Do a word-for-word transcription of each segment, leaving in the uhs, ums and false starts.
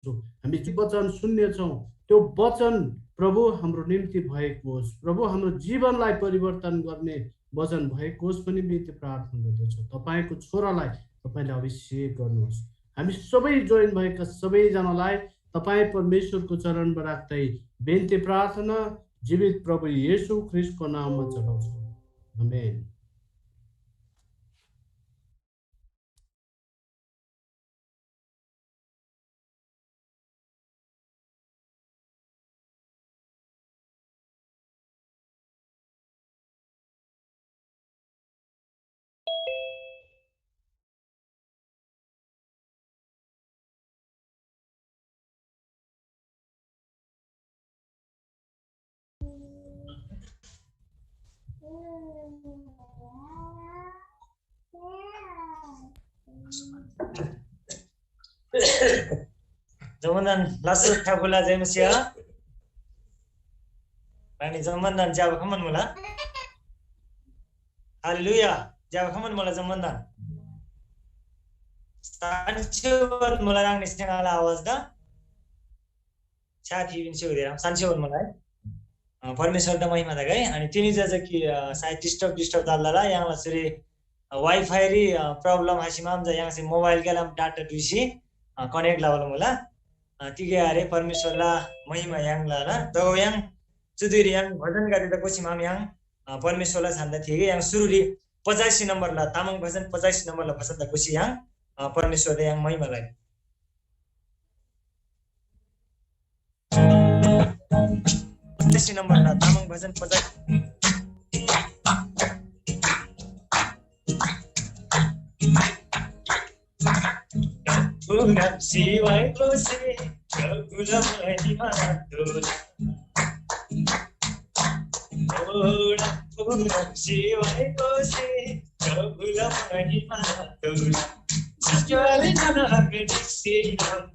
गर्दछौँ। हामी जे वचन सुन्नेछौँ, त्यो वचन प्रभु हाम्रो निम्ति भएको होस्, प्रभु हाम्रो जीवनलाई परिवर्तन गर्ने वचन भएको होस् भनी बिन्ती प्रार्थना गर्दछौँ। तपाईँको छोरालाई तपाईँले अभिषेक गर्नुहोस्। हामी सबै जोइन भएका सबैजनालाई तपाईँ परमेश्वरको चरणमा राख्दै बिन्ती प्रार्थना जीवित प्रभु येशू ख्रीष्टको नाममा चढाउँछौँ। आमेन। जम्‍मान दान लास्‍सो ठाकुला जय मसीह। अनि जम्‍मान दान ज्‍याबा खम्‍मन मुला। हालेलुया। ज्‍याबा खम्‍मन मुला जम्‍मान दान। सान्‍सेवन मुला राङ निस्‍याङला आवाज दा। छ्या थिबिन स्‍य्‍हूदेरा सान्‍सेवन मुला है। अ, परमेश्‍वरदा महिमा तगै। अनि तिनी जज कि, अ, सायद डिस्टर्ब डिस्टर्ब दाल्‍दाला य्‍हाङला सुरे, अ, वाइफाई री, अ, प्रब्लम हासिमाम जा य्‍हाङसे मोबाइल ग्‍यालाम डाटा डुसी, अ, कनेक्ट लबाला मुला। अ, तिगे आरे परमेश्‍वरला महिमा य्‍हाङला ला। तगो य्‍हाङ चुदिरी य्‍हाङ भजन गाते त कोसिमाम य्‍हाङ, अ, परमेश्‍वरला छान्दा थिगे य्‍हाङ सुरुरी पचासी नम्बरला तामाङ भजन पचासी नम्बरला भजन त कोसी य्‍हाङ, अ, परमेश्‍वरदा य्‍हाङ महिमा लइ। पचासी नम्बरला तामाङ भजन पचासी। डम्फुरम सिवाई कोसे, प्रभुला महिमा तोला। ओ डम्फुरम सिवाई कोसे, प्रभुला महिमा तोला। जुजुआली ननहक डिक्सी नाम,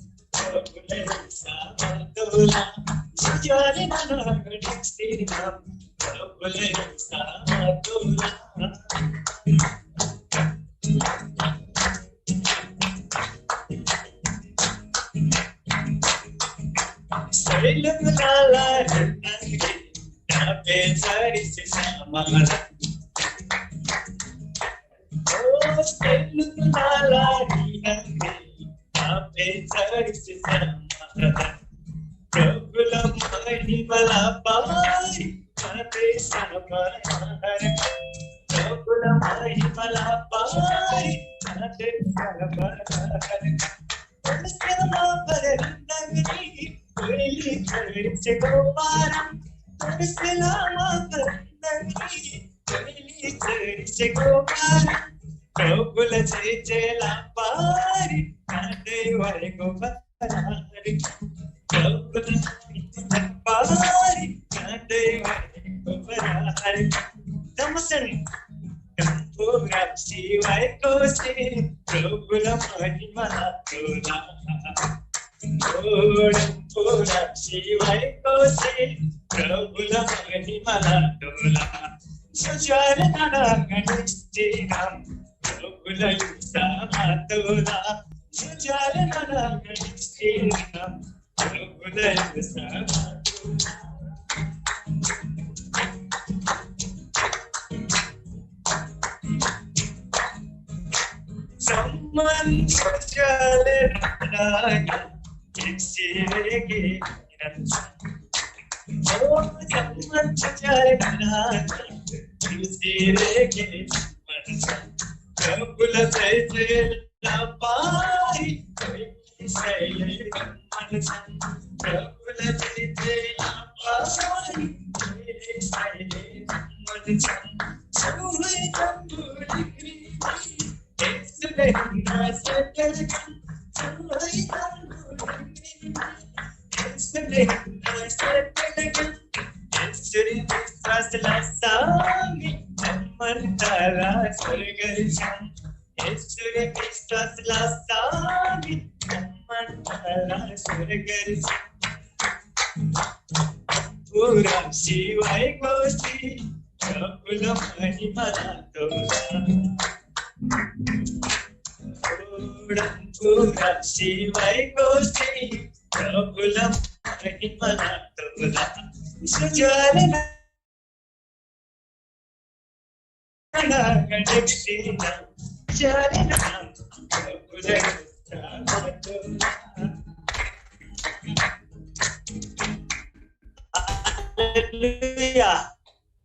हालेलुया।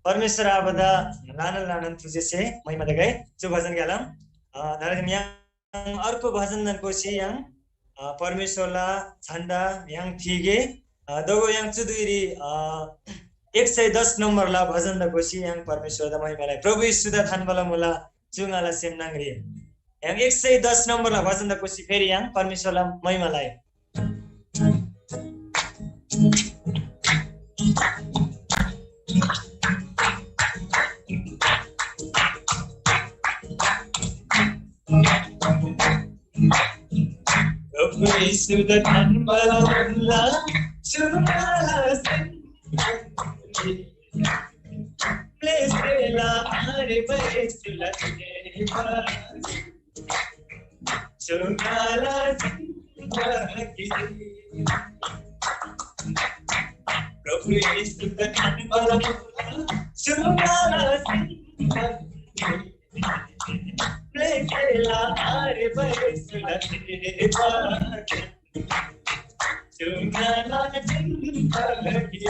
परमेश्‍वर आबादा ल्‍हानान ल्‍हानान थुजेसे महिमा तगै। चु भजन ग्‍यालम, अ, दारेदिन य्‍हाङ अर्को भजनदन कोसी य्‍हाङ, अ, परमेश्‍वरला झन्‍डा य्‍हाङ थीगे, अ, दगो य्‍हाङ चु धुइरी, अ, एक सय दस नम्‍बरला भजनदा कोसी य्‍हाङ परमेश्‍वरदा महिमा लइ। प्रभु येशूदा थान्‍बाला मुला चु ङाला सेम न्‍हङरी। य्‍हाङ एक सय दस नम्‍बरला भजनदा कोसी फेरि य्‍हाङ परमेश्‍वरला महिमा लइ। प्रभु येशूदा थान्‍बाला मुला चु ङाला सेम न्‍हङरी। प्लेसेला आरे बैसुला देवा। चु ङाला जिन्दगी। प्रभु येशूदा थान्‍बाला मुला चु ङाला सेम न्‍हङरी। प्लेसेला आरे बैसुला देवा। चु ङाला जिन्दगी।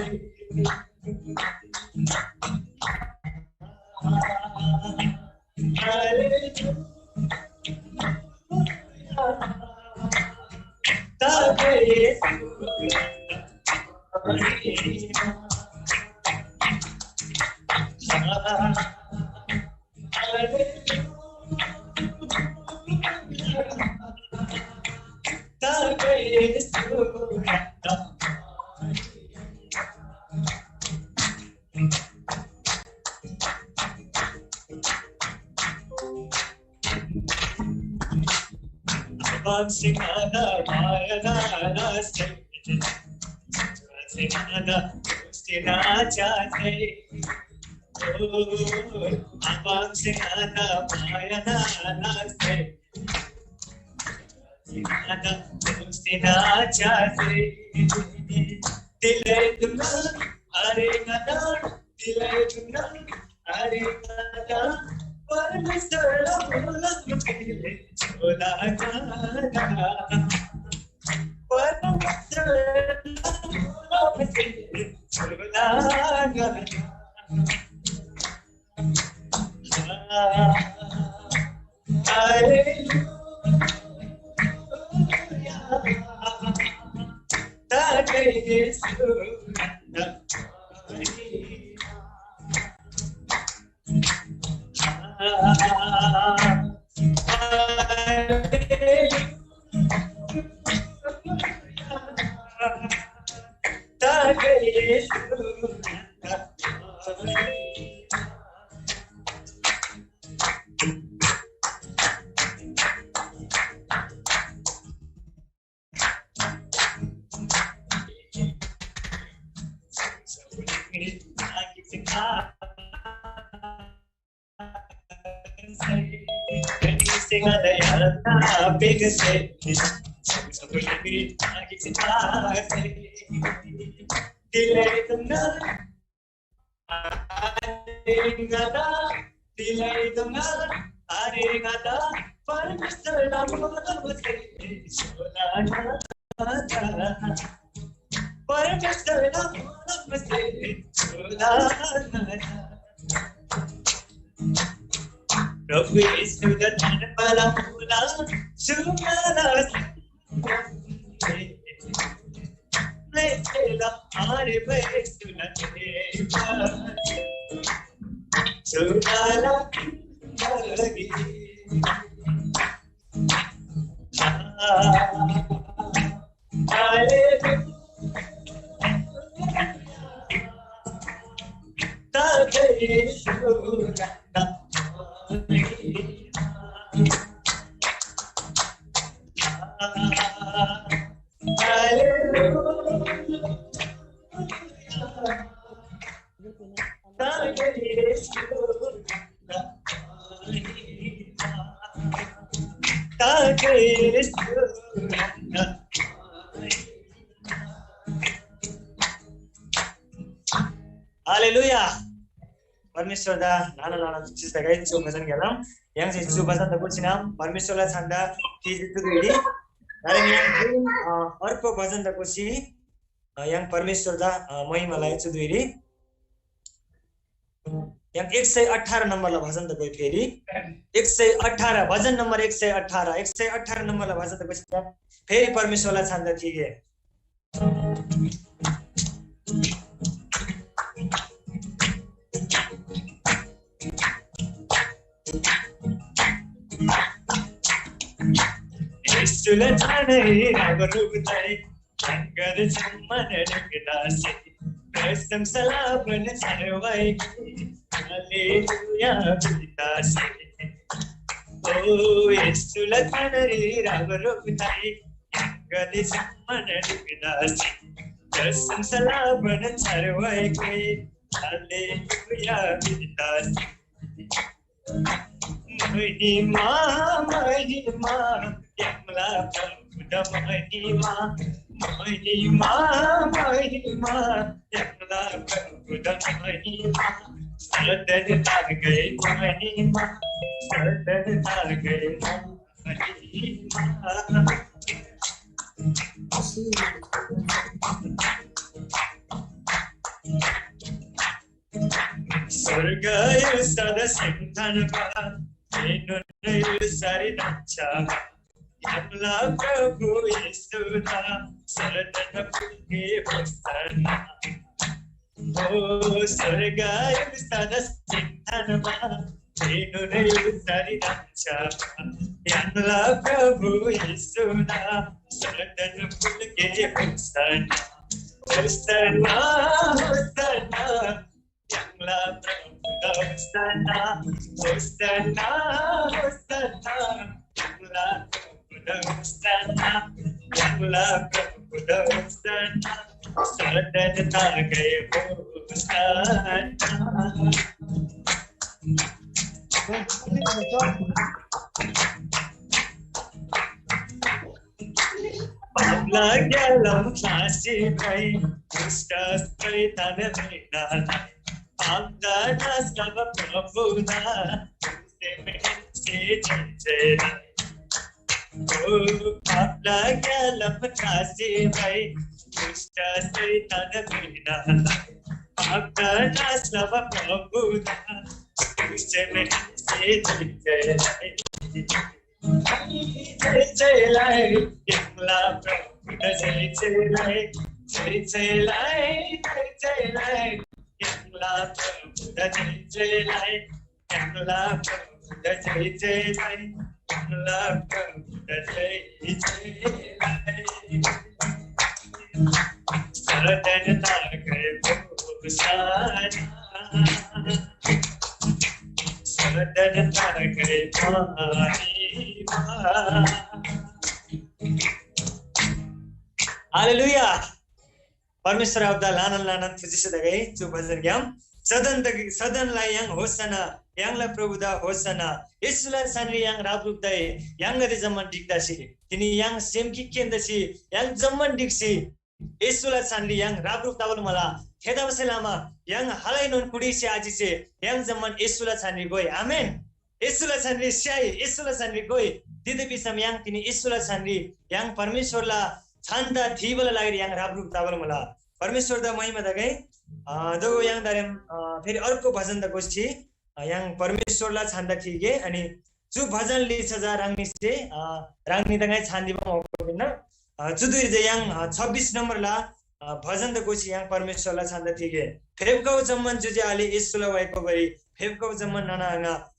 हालेलुया। तागै येशू। प्रभु येशूदा थान्‍बाला मुला चु ङाला सेम न्‍हङरी। प्लेसेला आरे बैसुला देवा। चु ङाला जिन्दगी। हालेलुया। परमेश्‍वरदा ल्‍हाना ल्‍हाना चिज तगै चु भजन गेलाम। य्‍हाङसे चु भजन त कुल्‍सीनाम परमेश्‍वरला छन्‍दा तिजी तुगैडी। अरे य्‍हाङ फेरि, अ, अर्को भजन त कुल्‍सी, अ, य्‍हाङ परमेश्‍वरदा, अ, महिमा लइ चु धुइरी। य्‍हाङ एक सय अठार नम्बरला भजन त कोइ फेरि। एक सय अठार, भजन नम्बर एक सय अठार, एक सय अठार नम्बरला भजन त कोइ फेरि परमेश्‍वरला छन्‍दा तिगे। येशूला छानरी रागो रुगताई, जंगल जम्मन रुगदासी, प्रशंसा लाभन छरवाई, हालेलुया बिदासी। ओ येशूला छानरी रागो रुगताई, जंगल जम्मन रुगदासी, प्रशंसा लाभन छरवाई, हालेलुया बिदासी। महिमा, महिमा, य्‍हाङला प्रभुदा महिमा, महिमा, महिमा, य्‍हाङला प्रभुदा महिमा, सदन तागै महिमा, सदन तागै महिमा। स्वर्गयु सदा सिंहासनबा, तेनुनयु सारी दच्छा। यमला प्रभु येशूदा, सरदन फुल्‍गे होसन्ना। ओ स्वर्गयु सदा सिंहासनबा, तेनुनयु सारी दच्छा। यमला प्रभु येशूदा, सरदन फुल्‍गे होसन्ना। Hosanna, Hosanna. यमला प्रभुदा होसन्ना, होसन्ना, होसन्ना। यमला प्रभुदा होसन्ना, यमला प्रभुदा होसन्ना। सदन तागै होसन्ना। पापला ग्‍यालाम ख्‍लासी भ्रइ, दुष्‍ट शैतान म्‍हिगदेदा। पापदा नाश लबा प्रभुदा, तुसेमहेन्‍से जय जय लइ। ओ पापला ग्‍यालाम ख्‍लासी भ्रइ, दुष्‍ट शैतान म्‍हिगदेदा। पापदा नाश लबा प्रभुदा, तुसेमहेन्‍से जय जय लइ। जय जय लइ, यमला प्रभुदा जय जय लइ, जय जय लइ, जय जय लइ, यमला प्रभुदा जय जय लइ, यमला प्रभुदा जय जय लइ, यमला प्रभुदा जय जय लइ। सदन तागै होसन्ना। सदन तागै महिमा। हालेलुया। परमेश्‍वर आबादा ल्‍हानान ल्‍हानान थुजेसे धगै चु भजनग्‍याम सदन तग-, सदनलाई य्‍हाङ होसन्ना, य्‍हाङला प्रभुदा होसन्ना, येशूला छानरी य्‍हाङ रापरुप तइ, य्‍हाङगदे जम्‍मान ढिक तसी, तिनी य्‍हाङ सेम गिककेन तसी, य्‍हाङ जम्‍मान ढिक्‍सी, येशूला छानरी य्‍हाङ रापरुप तबान मुला। थेतबासेलमा य्‍हाङ खालैनोन कुटिसे आचिसे य्‍हाङ जम्‍मान येशूला छानरी गोइ। आमेन। येशूला छानरी स्‍याइ, येशूला छानरी गोइ। तिग्‍दा भिसम य्‍हाङ तिनी येशूला छानरी य्‍हाङ परमेश्‍वरला छान्‍दा थीबाला लागिरी य्‍हाङ रापरुप तबान मुला। परमेश्‍वरदा महिमा तगै। अ, दोगो य्‍हाङ दारेम, अ, फेरि अर्को भजन त गोष्ठी, अ, य्‍हाङ परमेश्‍वरला छान्‍दा थीगे। अनि चु भजन लिच्‍छा चा ह्राङनीसे, अ, ह्राङनी तङै छान्‍दीबा मौका पिन्‍ना। अ, चु धुइरी जे य्‍हाङ, अ, छब्बिस नम्‍बरला, अ, भजन त गोसी य्‍हाङ परमेश्‍वरला छान्‍दा थीगे। फेप्‍खउ जम्‍मान ज्‍योज्‍यो आले येशूला वाइ कोबारी, फेप्‍खउ जम्‍मान नाना आङा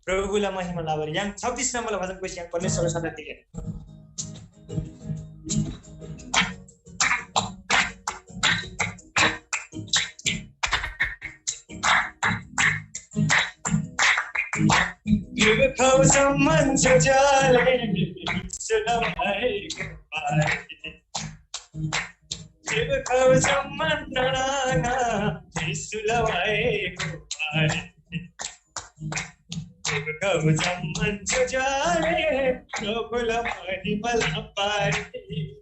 प्रभुला महिमा लबारी य्‍हाङ छब्बिस नम्‍बरला भजन गोसी य्‍हाङ परमेश्‍वरला छान्‍दा थीगे। फेप्‍खउ जम्‍मान ज्‍योज्‍यो आले येशूला वाइ कोबारी। फेप्‍खउ जम्‍मान नाना आङा येशूला वाइ कोबारी। फेप्‍खउ जम्‍मान ज्‍योज्‍यो आले प्रभुला महिमा लबारी।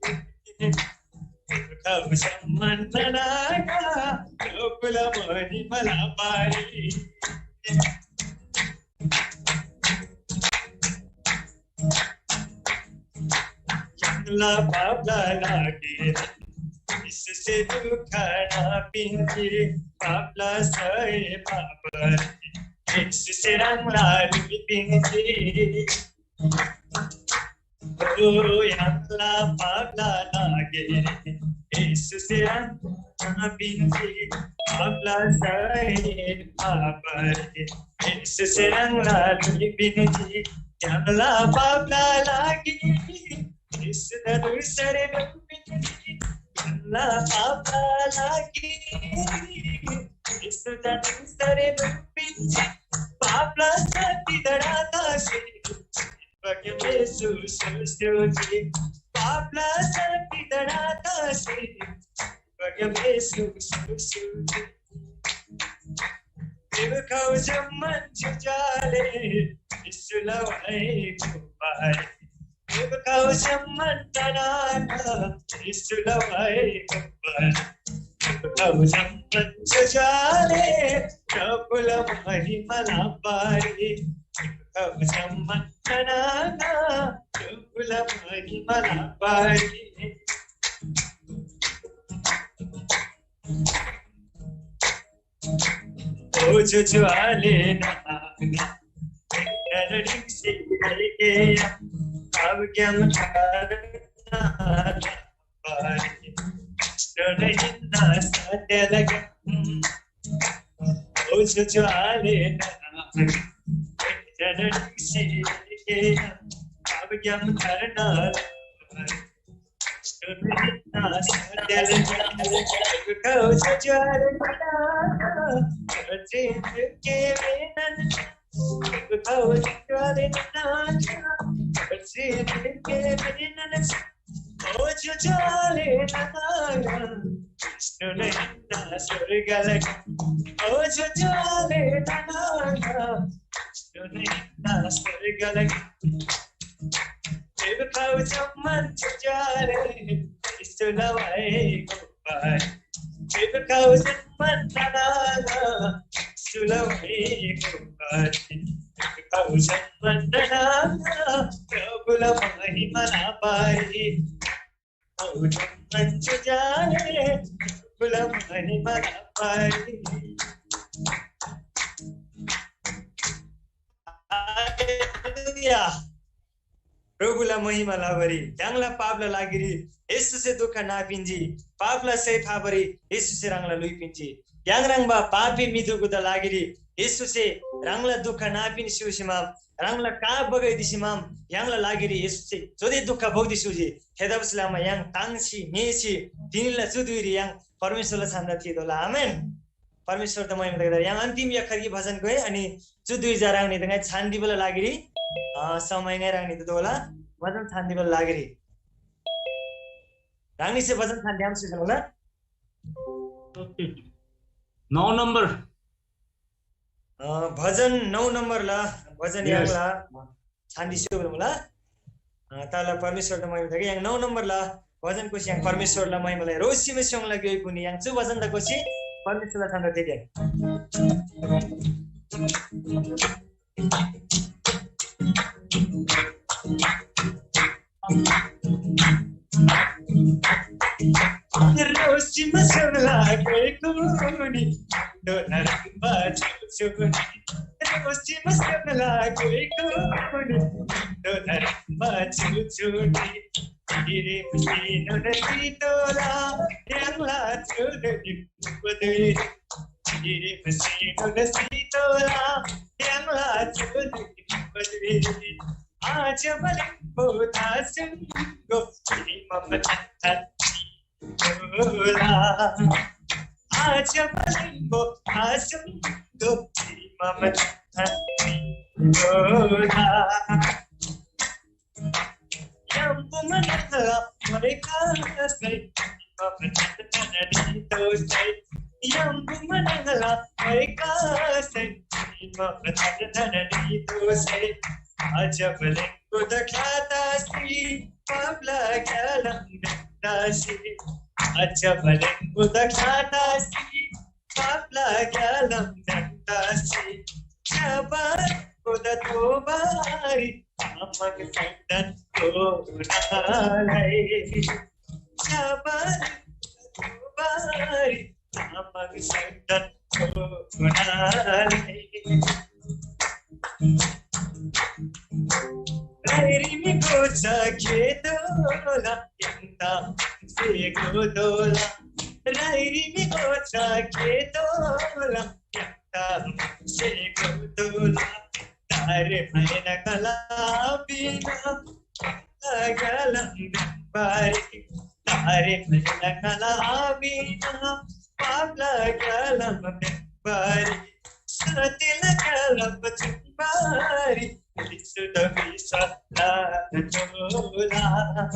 फेप्‍खउ जम्‍मान नाना आङा प्रभु महिमाला पारी। य्‍हाङला पापला लागिरी येशूसे दुःख नापिन्‍जी, पापला सय पापरी येशूसे ह्राङला ल्‍हुइ पिन्‍जी। ओ य्‍हाङला पापला लागिरी येशूसे ह्राङला ल्‍हुइ पिन्‍जी, पापला सय पापरी येशूसे ह्राङला ल्‍हुइ पिन्‍जी। य्‍हाङला पापला लागिरी येशूदा क्रुसरी ल्‍हुइ पिन्‍जी। य्‍हाङला पापला लागिरी येशूदा क्रुसरी ल्‍हुइ पिन्‍जी, पापला शक्ति दडा तसी बग्‍याम येशू सुस्‍युजी। पापला शक्ति दडा तसी बग्‍याम येशू सुस्‍युजी। देव खौ जम्‍मान जुजाले येशूला वाइ कुपारी। देव खौ जम्‍मान तनाना येशूला वाइ कुपारी। देव खौ जम्‍मान जुजाले प्रभुला महिमाला पारी। देव खौ जम्‍मान तनाना प्रभुला महिमाला पारी। ओ जुजु आले नाना, नरडिक्सी रेके, अब ज्ञान कारना पारी, स्टोन हिन्ना साटेलगा। ओ जुजु आले नाना, नरडिक्सी रेके, अब ज्ञान कारना पारी। हालेलुया। प्रभुला महिमा लबारी य्‍हाङला पापला लागिरी येशूसे दुःख नापिन्‍जी। पापला सय फाबारी येशूसे ह्राङला ल्‍हुइ पिन्‍जी। य्‍हाङ ह्रङ्‌बा पापी म्‍हिदुगुदा लागिरी येशूसे ह्राङला दुःख नापिन्‍सी सिमाम, ह्राङला का बगैदी सिमाम य्‍हाङला लागिरी येशूसे चुदे दुःख भोग्‍दी स्‍युजी। थेतबासेलमा य्‍हाङ ताङ्सी ङ्‌हेसी तिनीला चु धुइरी य्‍हाङ परमेश्‍वरला छान्‍दा थितोःला। आमेन। परमेश्‍वरदा महिमा तगै। य्‍हाङ अन्तिम यखरकी भजन गए अनि चु धुइ जा ह्राङनी तङै छान्‍दिबला लागिरी, अ, समय ङाइ ह्राङनी तोःला भजन छान्‍दिबला लागिरी। ह्राङनीसे भजन छान्‍दियाम सिजन होला। नौ नम्बर। अ, भजन नौ नम्बरला भजन य्‍हाङला छान्‍दी स्‍य्‍हूगो मुला। अ, ताला परमेश्‍वरदा महिमा तगै। य्‍हाङ नौ नम्बरला भजन कोसी य्‍हाङ परमेश्‍वरला महिमालाई रोसीमा स्‍योङला ग्‍योइ कुनी य्‍हाङ चु भजनदा कोसी परमेश्‍वरला छान्‍दा तेगे। रोसीमा स्‍योङला ग्‍योइ कुनी डोनर बाजु चुनी। रोसीमा स्‍योङला ग्‍योइ कुनी डोनर बाजु चुनी। तिरेम सिनोन सितोला य्‍हाङला चुनी पदुइ। तिरेम सिनोन सितोला य्‍हाङला चुनी पदुइ। आज बलिम्बो दासुङ्गो तिरी मम तन्‍ता होला। आज बलिम्बो दासुङ्गो तिरी मम तन्‍ता होला। Yambu manala moika sai, mama tana tana ni to sai. Yambu manala moika sai, mama tana tana ni to sai. Aja balen kuda khata si, pabla galam dasi. Aja balen kuda khata si, पापला ग्‍यालाम ह्राङ तसी ज्‍यबा कोदा तोबारी तामाङ सैतान कोनालाई ज्‍यबा तोबारी तामाङ सैतान कोनालाई राइरी मी गोचा खेतोला यन्ता से गोदोला राइरी मी गोचा खेतोला यन्ता से गोदोला तारे मैना कला बिना गलम बारी तारे मैना कला बिना पापला गलम बारी सतिला गलम चुम्बारी सुद विश्वला तोला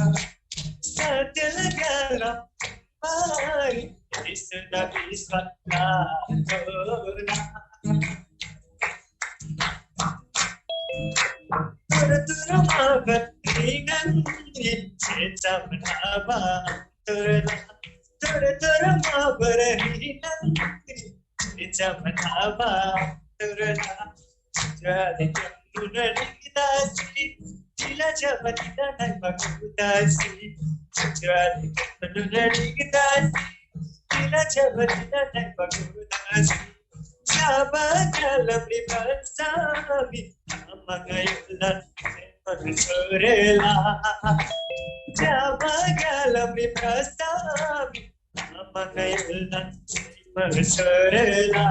सतिला गलम बारी सुद विश्वला तोला तुर तुर माबर रिनन रिन छे चमनाबा तुरला तुर तुर माबर रिनन रिन छे चमनाबा तुरला ज्वाले तुर रिगदासी तिला जब तिला नै बगुदासी ज्वाले तुर रिगदासी तिला जब तिला नै बगुदासी ज्‍यबा ग्‍यालामरी भ्रस्‍यामी आमाङाइला छोरेला ज्‍यबा ग्‍यालामरी भ्रस्‍यामी आमाङाइला छोरेला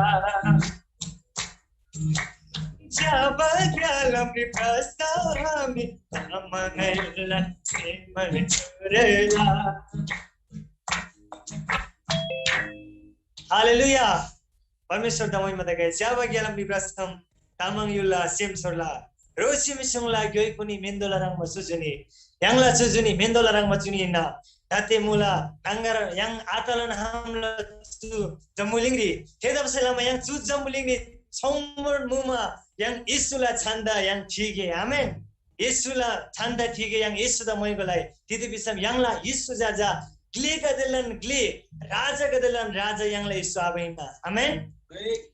ज्‍यबा ग्‍यालामरी भ्रस्‍यामी आमाङाइला छोरेला हालेलुया। परमेश्‍वरदा महिमा तगै। ज्‍यबा ग्‍यालाम बिब्रासम तामाङ युल्‍ला सेम छोरला रोसी मिसुङला ग्‍योइ कुनी मेन्‍दोला ह्रङ्‌बा चुजुनी य्‍हाङला चुजुनी मेन्‍दोला ह्रङ्‌बा चुनी हिन्‍ना। ताते मुला टाङ्गर य्‍हाङ आतलन हामला चु जम्‍बुलिङरी। थेतबासेलमा य्‍हाङ चु जम्‍बुलिङरी छौमर मुमा य्‍हाङ येशूला छान्‍दा य्‍हाङ ठीक गे। आमेन। येशूला छान्‍दा ठीक गे य्‍हाङ येशूदा मोइगो लाइ। तिथे भिसम य्‍हाङला येशू जा जा ग्‍लेगदेलान ग्‍ले, राजागदेलान राजा य्‍हाङला येशू आबा हिन्‍ना। आमेन।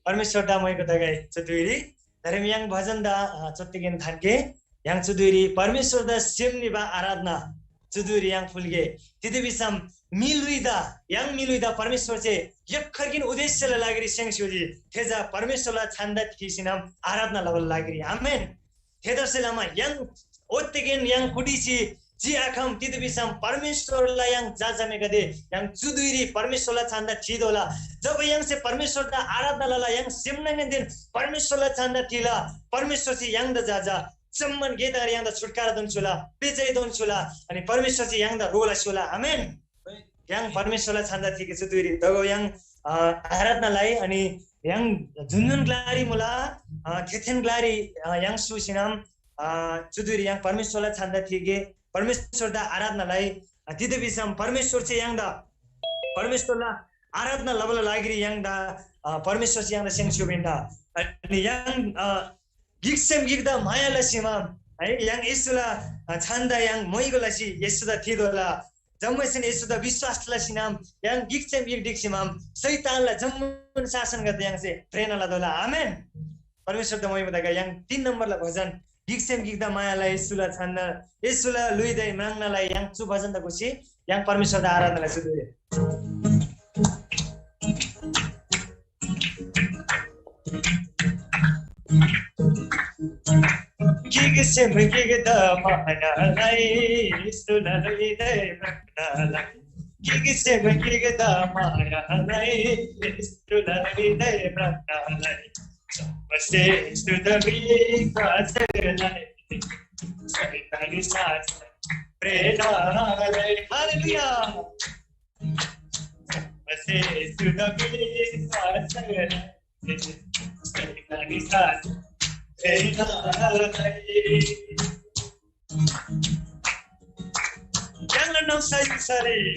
परमेश्‍वरदा मोइगो तगै चु धुइरी। धरेम य्‍हाङ भजनदा, अ, चोत्तिगेन थान्‍गे। य्‍हाङ चु धुइरी परमेश्‍वरदा सेम निबा आराधना चु धुइरी य्‍हाङ फुल्‍गे। तिथे भिसम म्‍हिलुइदा, य्‍हाङ म्‍हिलुइदा परमेश्‍वरसे यक्‍खरकिन उद्देश्‍यला लागिरी सेङ्स्‍योजी। थे जा परमेश्‍वरला छान्‍दा थीसीनम आराधना लबाला लागिरी। आमेन। थेतबासेलमा य्‍हाङ ओत्‍तेगेन य्‍हाङ कुटिसी चिआखम। तिथे भिसम परमेश्‍वरला य्‍हाङ जा जमेगदे य्‍हाङ चु धुइरी परमेश्‍वरला छान्‍दा थीतोःला। जब य्‍हाङसे परमेश्‍वरदा आराधना लला, य्‍हाङ सेमनाङदेन परमेश्‍वरला छान्‍दा थीला, परमेश्‍वरसे य्‍हाङदा जा जा जम्‍मान गेतागदे य्‍हाङदा छुटकारा दोन छुला, विजय दोन छुला, अनि परमेश्‍वरसे य्‍हाङदा रोला स्‍योला। आमेन। य्‍हाङ परमेश्‍वरला छान्‍दा ठीक चु धुइरी तगो य्‍हाङ, अ, आराधना लइ, अनि य्‍हाङ जुन जुन ग्‍लारी मुला, अ, थेथेन ग्‍लारी, अ, य्‍हाङ सुसीनम, अ, चु धुइरी य्‍हाङ परमेश्‍वरला छान्‍दा ठीक परमेश्‍वरदा आराधना लइ। अ, तिथे भिसम परमेश्‍वरसे य्‍हाङदा परमेश्‍वरला आराधना लबाला लागिरी य्‍हाङदा, अ, परमेश्‍वरसे य्‍हाङदा सेम स्‍योबा हिन्‍ना। अनि य्‍हाङ, अ, गिकसेम गिकदा माया लसीमा, है, य्‍हाङ येशूला, अ, छान्‍दा य्‍हाङ मोइगो लसी येशूदा थीतोःला। जम्‍मैसेन येशूदा विश्‍वास लसीनाम य्‍हाङ गिकसेम गिक ढिक्‍सीमाम शैतानला जम्‍मान शासनगदे य्‍हाङसे प्रेरणा लतोःला। आमेन। परमेश्‍वरदा मोइगो तगै य्‍हाङ तीन नम्‍बरला भजन गिकसेम गिकदा माया लइ, येशूला छान्‍दा, येशूला ल्‍हुइदै म्राङ्ना लइ। य्‍हाङ चु भजनदा घोसी य्‍हाङ परमेश्‍वरदा आराधना लसी। गिकसेम गिकदा माया लइ, येशूला ल्‍हुइदै म्राङ्ना लइ। गिकसेम गिकदा माया लइ, येशूला ल्‍हुइदै म्राङ्ना लइ। जम्‍मासे येशूदा विश्‍वास लइ, शैतानी शासन प्रेरणा लइ। हालेलुया। जम्‍मासे येशूदा विश्‍वास लइ, शैतानी शासन प्रेरणा लइ। य्‍हाङला नाम साइसरी,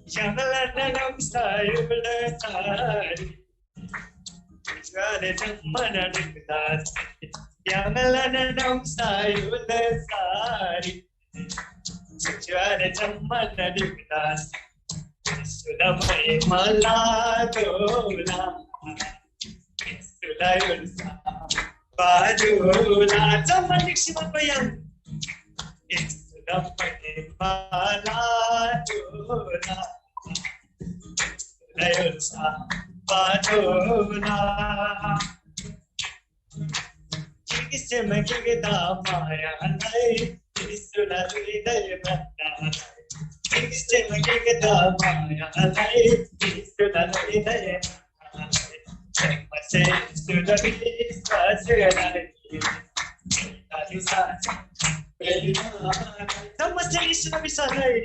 य्‍हाङला नाम साइसरी। ज्‍वाले जम्‍मान ढिक्‍दास, य्‍हाङला नाम साइसरी। ज्‍वाले जम्‍मान ढिक्‍दास, रमाई मला दोला, सुलायुन सा बाजुला। जम्मा निक्सिमा बयान। रमाई मला दोला, सुलायुन सा बाजुला। किसिम किगदा माया लाई, इसुला लाई लाई बन्ना लाई। किसिम किगदा माया लाई, इसुला लाई लाई बन्ना लाई। चम्मसे सुला विश्वास लाई। ताली सा प्रेरणा लाई। चम्मसे सुला विश्वास लाई।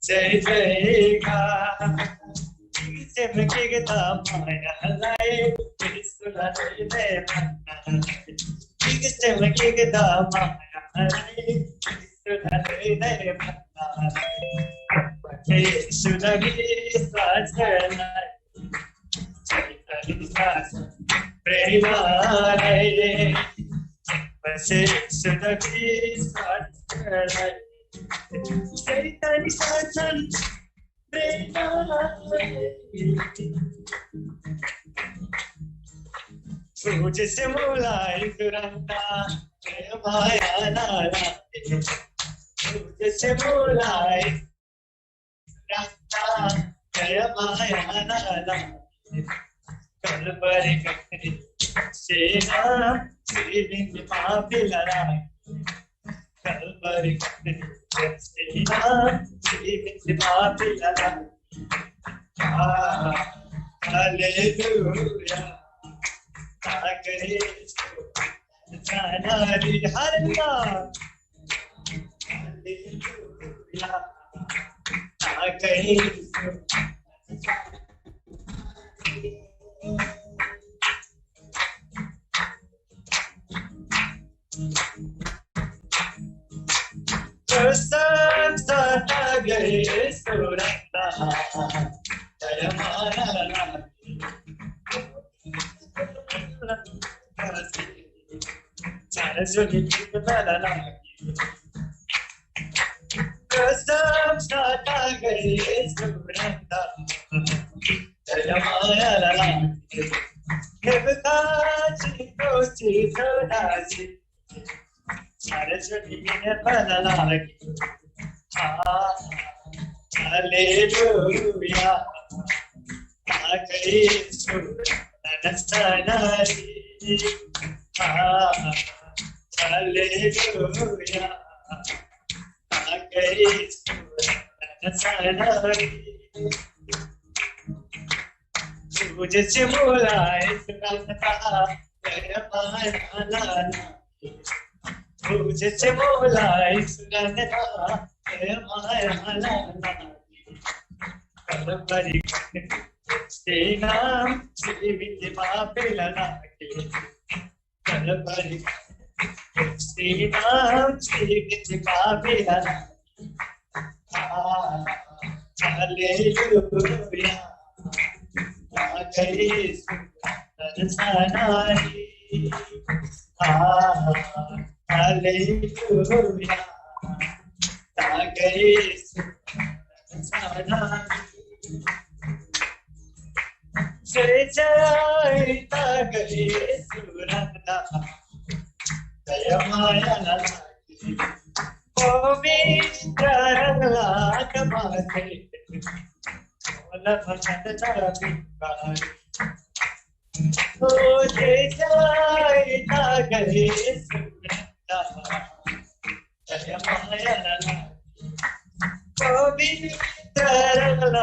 जय जयकार। किसिम किगदा माया लाई, इसुला लाई लाई बन्ना लाई। किसिम किगदा माया लाई, इसुला लाई लाई बन्ना लाई। इसुला विश्वास लाई। Hallelujah. Hallelujah. Hallelujah. Hallelujah. जय जय तागई सुरंदा, दया माया लागी, पवित्र रंगला तमासे, ओला भजन ताबी बारी। ओ जय जय तागई सुरंदा, दया माया लागी, पवित्र रंगला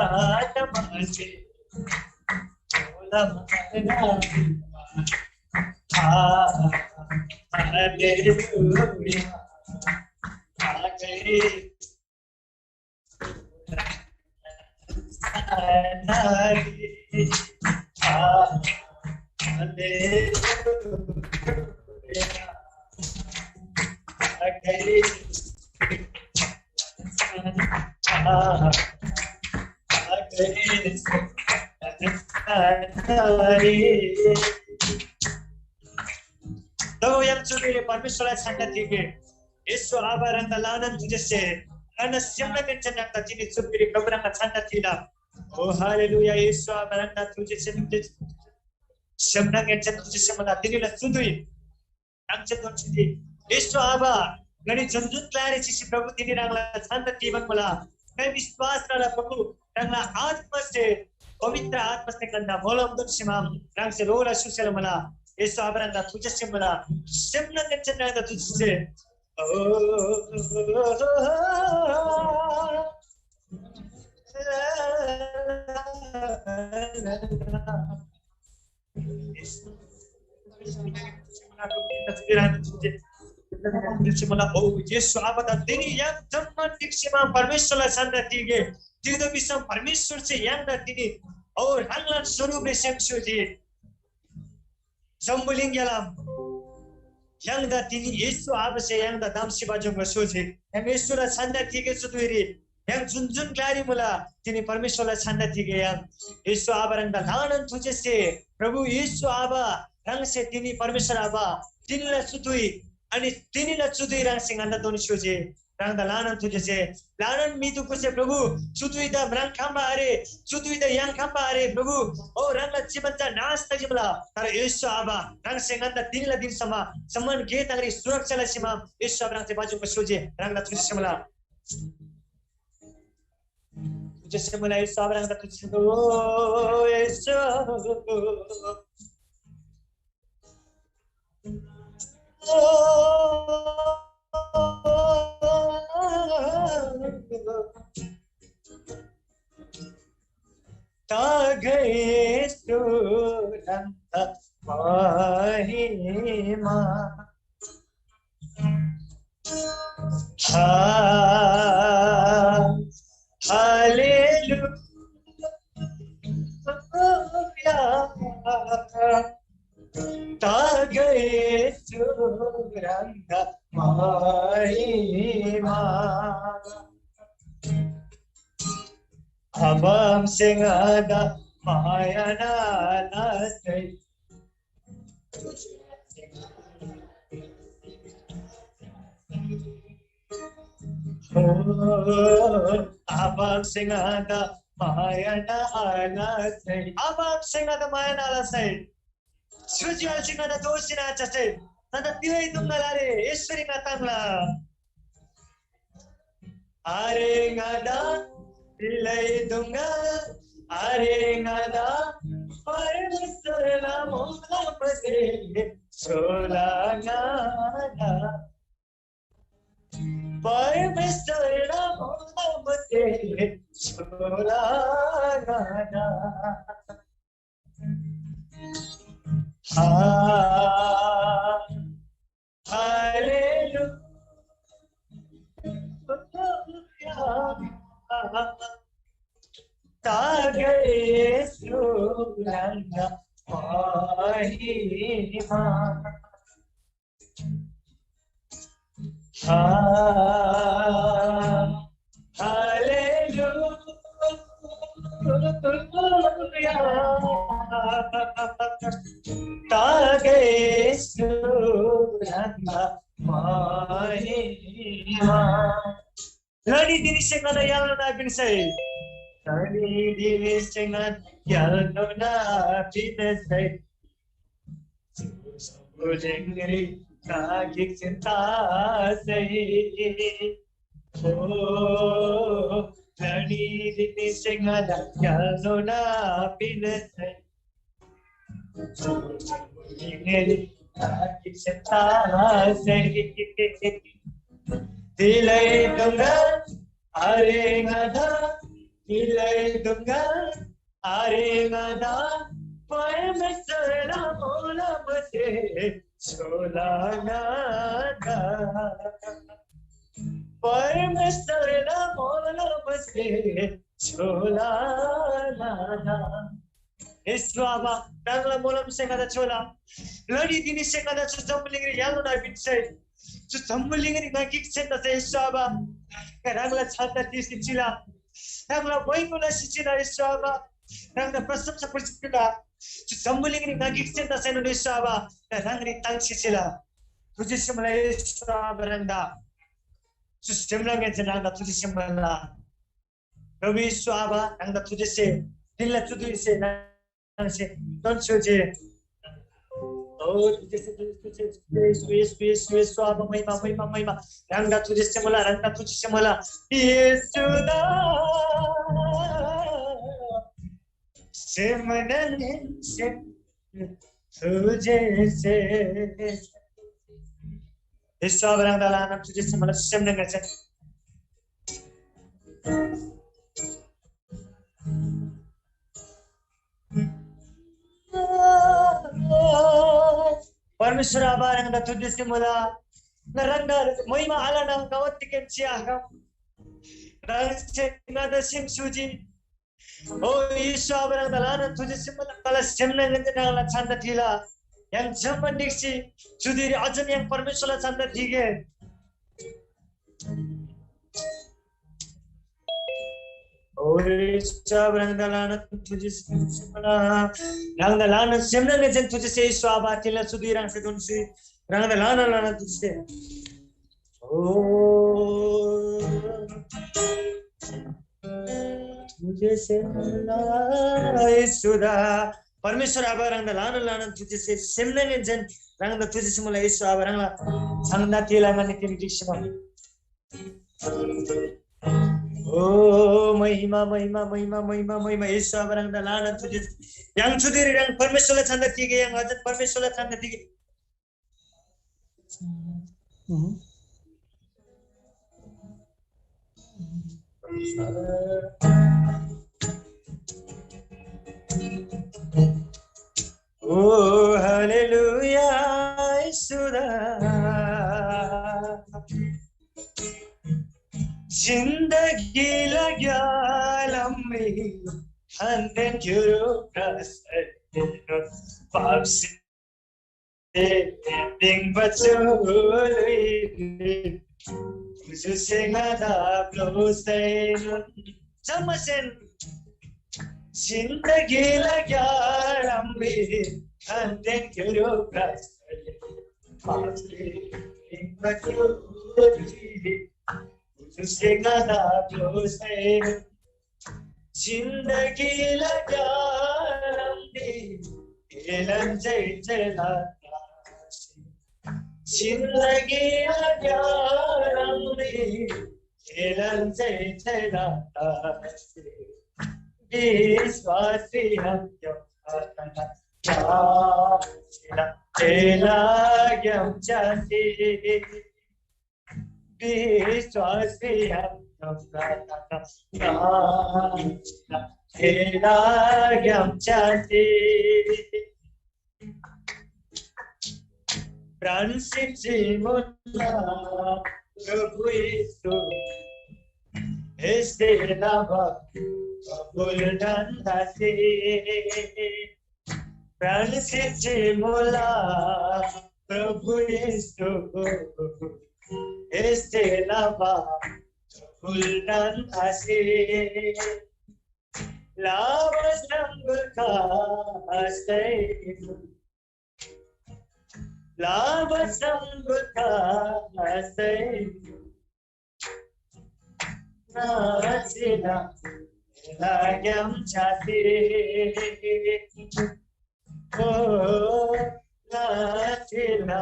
तब यम चुबीरी परमेश्‍वरला छान्‍डा तिगे येशू आबा ह्राङदा ल्‍हानान थुजेसे ङन्‍ना सेमला ङेन्‍सेन ह्राङदा तिनी चुबीरी प्रभु ह्राङला छान्‍डा तिला। ओ हालेलुया, येशू आबा ह्राङदा थुजेसे ङन्‍से सेमला ङेन्‍सेन थुजेसे मला तिनीला चुदुइ ह्राङसे दोन्‍सी येशू आबा, ङनी जुन जुन ग्‍लारी चिसी प्रभु तिनी ह्राङला छान्‍डा तिबान मुला। ङाइ विश्‍वास लला प्रभु, ह्राङला आत्‍मासे, पवित्र आत्‍मासे ङन्‍दा मोलम दोन्‍सीमा ह्राङसे रोला सुसेला मुला। येशू आबा ह्राङदा थुजेसे मुला। सेमना ङन्‍से ह्राङदा थुजेसे। ओ, येशू आबादा तिनी य्‍हाङ जम्‍मान ढिक्‍सीमा परमेश्‍वरला छान्‍डा तिगे। तिग्‍दा भिसम परमेश्‍वरसे य्‍हाङदा तिनी औ ह्राङलान स्वरूपरी सेम स्‍होजी। जम्‍बुलिङग्‍यालाम य्‍हाङदा तिनी येशू आबासे य्‍हाङदा दाम्‍सी बाजोङ्बा स्‍होजी। य्‍हाङ येशूला छान्‍डा तिगे चु धुइरी य्‍हाङ जुन जुन ग्‍लारी मुला, तिनी परमेश्‍वरला छान्‍डा तिगे य्‍हाङ। येशू आबा ह्राङदा ल्‍हानान थुजेसे, प्रभु येशू आबा, ह्राङसे तिनी परमेश्‍वर आबा, तिनीला चु धुइ, अनि तिनीला चु धुइ ह्राङसे ङन्‍दा दोन्‍सी स्‍होजी। ह्राङदा ल्‍हानान थुजेसे, ल्‍हानान म्‍हि दुगुसे प्रभु, चु धुइदा म्राङ्‌खम्‍बा आरे, चु धुइदा याङ्‌खम्‍बा आरे प्रभु। ओ ह्राङला जीवन चा नाश तजिमला, तर येशू आबा, ह्राङसे ङन्‍दा तिनीला दिनसम्म सम्‍मान गे ताङरी सुरक्षा लसीमा येशू आबा ह्राङसे बाजुको स्‍होजी, ह्राङदा थुजेसे मला। तुझे से मिला इस सावरंग तक तुझे दो, इस तागै सुरंग महिमा। हा, हालेलुया। तागै सुरंग महिमा। अबम सिंहदा मायना लसै। हो, आबाम सिंगादा माया नाला सै। आबाम सिंगादा माया नाला सै। सुजियाल सिंगादा दोषी ना चसे। तदा तिलै दुंगला रे, ईश्वरी ना तंगला। आरे ङादा तिलै दुंगा, आरे ङादा परमेश्वरला मोला बसे सोला ङादा। परमेश्वरला मोला बसे सोला ङादा। हा, हालेलुया। तागै सुरंग महिमा। हा, हालेलुया। तागै सुरंग महिमा। लनी दिनिसे ङादा याल्लो ना पिन्सै। लनी दिनिसे ङादा याल्लो ना पिन्सै। उजेंगरी कागिक चिन्ता सही। ओ, लनी दिनिसे ङादा याल्लो ना पिन्सै। उजेंगरी कागिक चिन्ता सही। तिलै दुंगा आरे ङादा तिलै दुङ्गा आरे ङादा परमेश्‍वरला मोलमसे छोला ङादा। परमेश्‍वरला मोलमसे छोला ङादा। येशू आबा, ह्राङला मोलमसे ङादा छोला। लडी दिनीसे ङादा चु जम्‍बुलिङरी य्‍हालनोन आपिन्‍सै। चु जम्‍बुलिङरी ङा गिकसेन तसै येशू आबा, ङा ह्राङला छाता तिसी चिला। ह्राङला वैकुला सिचिला येशू आबा, ह्राङला प्रशंसा पुजिला। चु जम्‍बुलिङरी ङा गिकसेन तसैनोन येशू आबा, ङा ह्राङरी ताङ्सी चिला। तुझे सिमला येशू आबा ह्राङदा। चु सेमला ङेन्‍से ह्राङदा तुझे सिमला। प्रभु येशू आबा, ह्राङदा थुजेसे, दिलला चुदुइसे ह्राङसे दोन स्‍योजे। ओ, थुजेसे, थुजेसे, थुजेसे, येशू, येशू, येशू, येशू, आबा, महिमा, महिमा, महिमा। ह्राङदा थुजेसे मुला, ह्राङदा थुजेसे मुला। येशूदा, सेमनन सेम, थुजेसे। येशू आबा, ह्राङदा ल्‍हानान थुजेसे मुला, सेमनन सेम। परमेश्‍वर आबा, ह्राङदा थुजेसे मुला। ङा ह्राङदा महिमा आलना गवत्तिकेन चिआखम। ह्राङसे ङादा सेम स्‍युजी। ओ येशू आबा, ह्राङदा ल्‍हानान थुजेसे मुला। ङाला सेमना ङन्‍से ह्राङला छन्‍दा थिला। य्‍हाङ जम्‍मान ढिक्‍सी चुदिरी अझन य्‍हाङ परमेश्‍वरला छन्‍दा थिगे। ओ येशू आबा, ह्राङदा ल्‍हानान थुजेसे मुला। ह्राङदा ल्‍हानान सेमना ङन्‍सेन थुजेसे येशू आबा, थिला चुदिरी ह्राङसे दोन्‍सी। ह्राङदा ल्‍हानान ल्‍हानान थुजेसे। ओ थुजेसे मुला येशूदा। परमेश्‍वर आबा, ह्राङदा ल्‍हानान ल्‍हानान थुजेसे सेमना ङन्‍सेन ह्राङदा थुजेसे मुला येशू आबा, ह्राङला छन्‍दा थिला ङनी तिनी ढिक्‍सीमा। ओ महिमा, महिमा, महिमा, महिमा, महिमा येशू आबा, ह्राङदा ल्‍हानान थुजेसे। य्‍हाङ चुदिरी ह्राङ परमेश्‍वरला छन्‍दा थिगे, य्‍हाङ अझन परमेश्‍वरला छन्‍दा थिगे। ओ हालेलुया, येशूदा। जिन्दगीला ग्यालामरी खान्देन क्युरु प्रसन्न पापसे दिङ बचोलुइनी बुजुसे ङादा ब्‍लोसैनोन। जम्‍मासेन जिन्दगीला ग्यालामरी खान्देन क्युरु प्रसन्न पापसे दिङ बचोलुइनी बुजुसे ङादा ब्‍लोसैनोन। जिन्दगीला ग्यालामरी एलान जय जय लता। जिन्दगीला ग्यालामरी एलान जय जय लता। विश्वासी हम क्यों प्रार्थना एला ग्याम जाति। विश्वासी हम प्रार्थना एला ग्याम जाति। प्राण सिची मुला प्रभु येशू, एसे लावा कबुल धन्दासे। प्राण सिची मुला प्रभु येशू, एसे लावा कबुल धन्दासे। लावा संगुल खासै लावा संगुल खासै नाचिला लाग्याम छाती। ओ नाचिला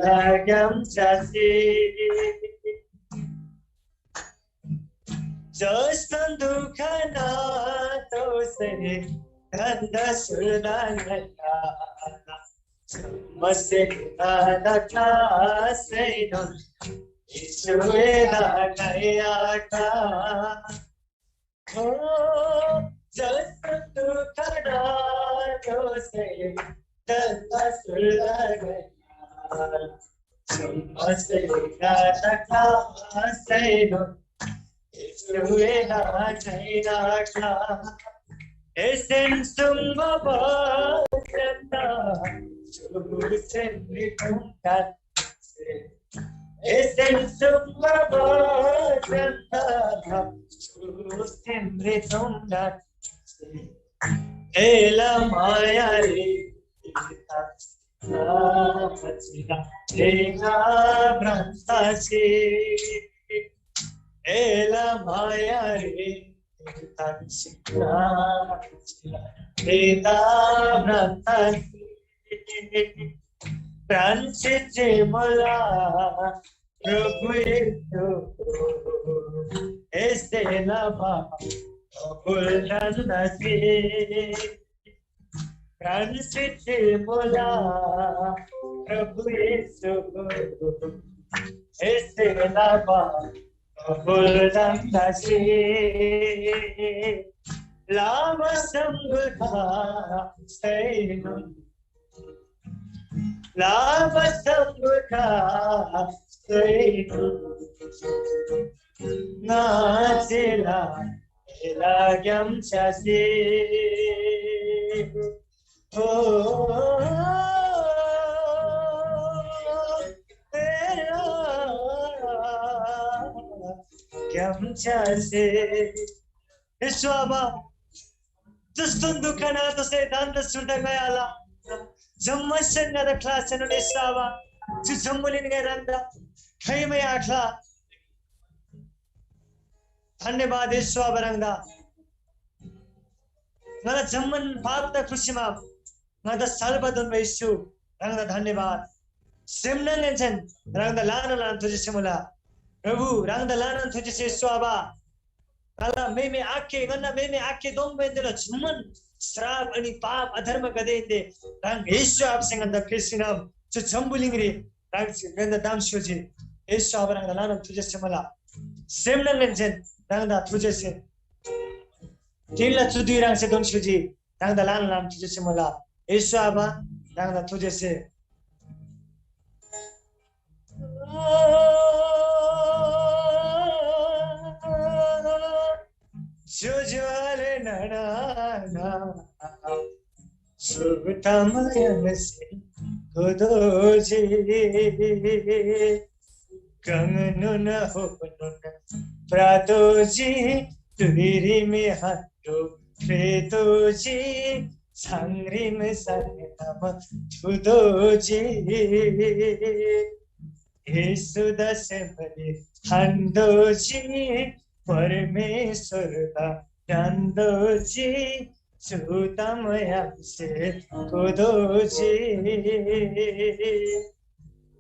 लाग्याम छाती। जस्तन दुःख नातोसे गन्ध सुनान समस्या नकासैनोन ईश्वरला नयाका। हो, जसतु खडा जोसे दल्ला सुल्ला गया। सुम्बसे का तका सैनो, इस्वेला जैना का। एसेन सुम्बा बसन्ना, सुसेन रिकुम्बा। Esen sumaba santa su simri tumda. Ela mayari ita sina tina brantasi. Ela mayari ita sina tina brantasi. Pranchiti mula Prabhu Yesu, este lava buldan nasi. Pranchiti mula Prabhu Yesu, este lava buldan nasi. Lava sambudha sainum. Lava sambudha sainum. Ngazila ela gyam chasi. Oh, ela gyam chasi. Yeshua आबा, जस्तोन दुःखना तसै दान्‍दा सुर्दा ङाला। जम्‍मा सेन ङादा ख्‍लासेनोन येशू आबा, चु जम्‍बुलिङ ङाइ ह्राङदा खाइमै आख्‍ला। धन्‍यवाद येशू आबा ह्राङदा। ङाला जम्‍मान पापदा खुसीमा ङादा साल्‍बा दोन्‍बा येशू ह्राङदा धन्‍यवाद। सेमनाङएनसेन ह्राङदा ल्‍हानान ल्‍हानान थुजेछे मुला। प्रभु ह्राङदा ल्‍हानान थुजेछे येशू आबा। ङाला मेमे आखे, ङन्‍ना मेमे आखे दोङ्बेन्‍देला जुम्‍मान श्राप अनि पाप अधर्मगदेन्‍दे ह्राङ येशू आबासे ङन्‍दा फेसिनम चु जम्‍बुलिङरी ह्राङसे ङन्‍दा दाम स्‍योजी। येशू आबा ह्राङदा ल्‍हानान थुजेछे मुला। सेमनाङएनसेन ह्राङदा थुजेछे। तिनला चु धुइ ह्राङसे दोन स्‍योजी। ह्राङदा ल्‍हानान ल्‍हानान थुजेछे मुला। येशू आबा ह्राङदा थुजेछे। ज्‍योज्‍यो आले नाना सुगुतमयमसे गोदोजी। गङनुन होनुन प्रातोजी तुइरिमे हान्डो प्रेतोजी छाङरिम साङनाम थुदोजी। येशू दशमरी हान्डोजी परमेश्‍वरदा डान्‍डोजी चुतमयामसे गोदोजी।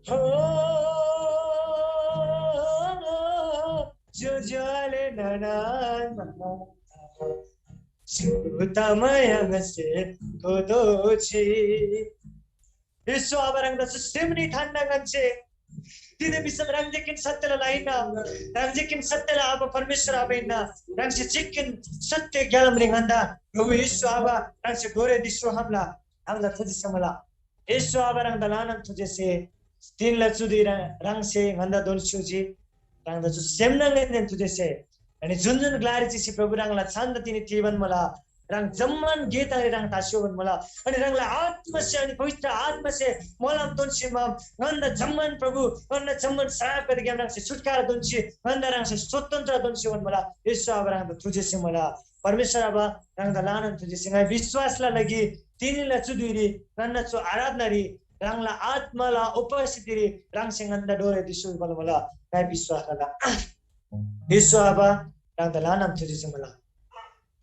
हो ज्‍योज्‍यो आले नाना चुतमयामसे गोदोजी। येशू आबा ह्राङदा चु सेमनी थान्‍ना ङन्‍से। तिनी भिसम ह्राङ जे किन सत्यला लाइना, ह्राङ जे किन सत्यला आबा परमेश्‍वर आबा हिन्‍ना, ह्राङसे जे किन सत्य ग्‍यालामरी ङन्‍दा प्रभु येशू आबा ह्राङसे डोरे दिस्‍यो हमला ह्राङदा थुजेछे मुला। येशू आबा ह्राङदा ल्‍हानान थुजेछे। तिनला चु धुइ ह्राङसे ङन्‍दा दोन स्‍योजी। ह्राङदा चु सेमनाङएनदेन थुजेछे। अनि जुन जुन ग्‍लारी चिसी प्रभु ह्राङला छान्‍दा तिनी तीबान मुला। ह्राङ जम्‍मान गे ताङरी ह्राङ तास्‍योबान मुला। अनि ह्राङला आत्‍मासे अनि पवित्र आत्‍मासे मोलम तोन्‍सी मा ङन्‍दा जम्‍मान प्रभु, ङन्‍दा जम्‍मान श्रापगदेग्‍याम ह्राङसे छुटकारा दोन्‍सी, ङन्‍दा ह्राङसे स्वतन्त्र दोन्‍सीबान मुला। येशू आबा ह्राङदा थुजेछे मुला। परमेश्‍वर आबा ह्राङदा ल्‍हानान थुजेछे। ङाइ विश्‍वासला लागि तिनीला चु धुइरी ङन्‍ना चु आराधनारी ह्राङला आत्‍माला उपस्थितिरी ह्राङसे ङन्‍दा डोरे दिस्‍यो भिबान मुला। ङाइ विश्‍वास लला। येशू आबा ह्राङदा ल्‍हानान थुजेछे मुला।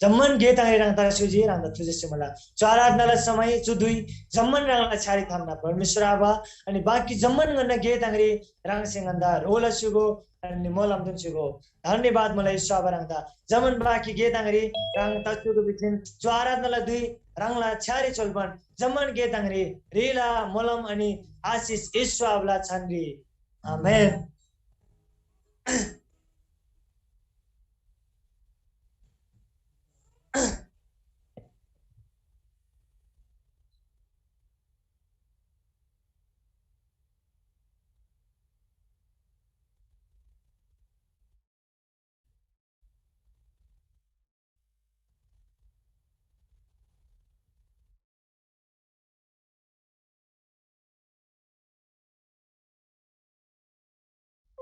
जम्‍मान गे ताङरी ह्राङ तास्‍योजी, ह्राङदा थुजेछे मुला। चु आराधनाला समय चु धुइ जम्‍मान ह्राङला छ्‌यारी थान्‍ना परमेश्‍वर आबा, अनि बाँकी जम्‍मान ङन्‍ना गे ताङरी ह्राङसे ङन्‍दा ह्रो लस्‍युगो, अनि मोलम दोन्‍स्‍युगो। धन्‍यवाद मुला येशू आबा ह्राङदा। जम्‍मान बाँकी गे ताङरी ह्राङ तास्‍युगो भिथिन चु आराधनाला धुइ ह्राङला छ्‌यारी चोल्‍बान जम्‍मान गे ताङरी ह्रीला मोलम अनि आशिष येशू आबाला छानरी। आमेन।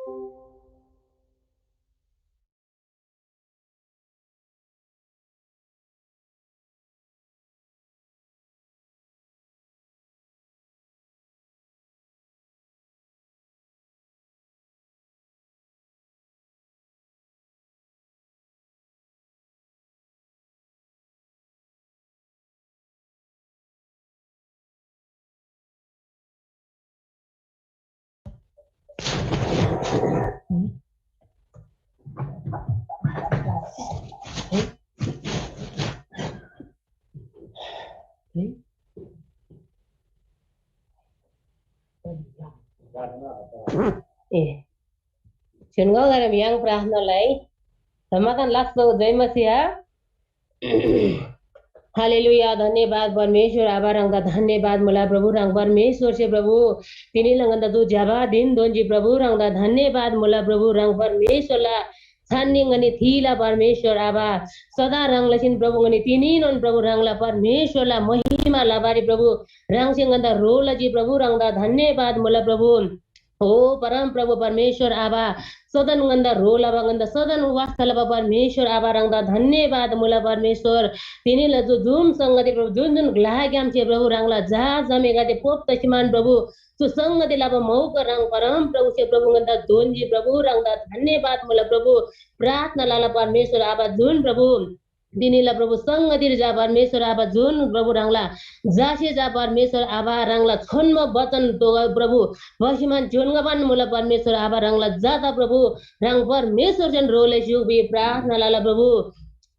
ए, छेनगो गरम य्‍हाङ प्रार्थनालाई समाधान लास्‍लो जय मसीहा। हालेलुया, धन्यवाद परमेश्‍वर आबा, ह्राङदा धन्यवाद मुला प्रभु। ह्राङ परमेश्‍वरसे प्रभु, तिनीला ङन्‍दा दु ज्‍यबा धिन दोन्‍जी प्रभु, ह्राङदा धन्यवाद मुला प्रभु। ह्राङ परमेश्‍वरला छान्‍नी ङनी थीला परमेश्‍वर आबा, सदा ह्राङ लसीन प्रभु ङनी तिनीनोन प्रभु ह्राङला परमेश्‍वरला महिमा लबारी प्रभु ह्राङसे ङन्‍दा ह्रो लजी प्रभु, ह्राङदा धन्यवाद मुला प्रभु। ओ परम प्रभु परमेश्‍वर आबा, सदन ङन्‍दा ह्रो लबा, ङन्‍दा सदन वास्‍ता लबा परमेश्‍वर आबा, ह्राङदा धन्‍यवाद मुला परमेश्‍वर। तिनीला जो जुम संगति प्रभु, जुन जुन ग्‍लाग्‍यामसे प्रभु ह्राङला झा जमेगदे पोप तसी मान प्रभु, चु संगति लबा मौका ह्राङ परम प्रभुसे प्रभु ङन्‍दा दोन्‍जी प्रभु, ह्राङदा धन्‍यवाद मुला प्रभु। प्रार्थना लला परमेश्‍वर आबा, जुन प्रभु तिनीला प्रभु संगतिर जा परमेश्‍वर आबा, जुन प्रभु ह्राङला जासे जा परमेश्‍वर आबा, ह्राङला छोन्‍बो वचन तोगा प्रभु, भसिमान जोन्‍गबान मुला परमेश्‍वर आबा, ह्राङला जादा प्रभु, ह्राङ परमेश्‍वरसेन ह्रो लैस्‍यु भिबी प्रार्थना लला प्रभु।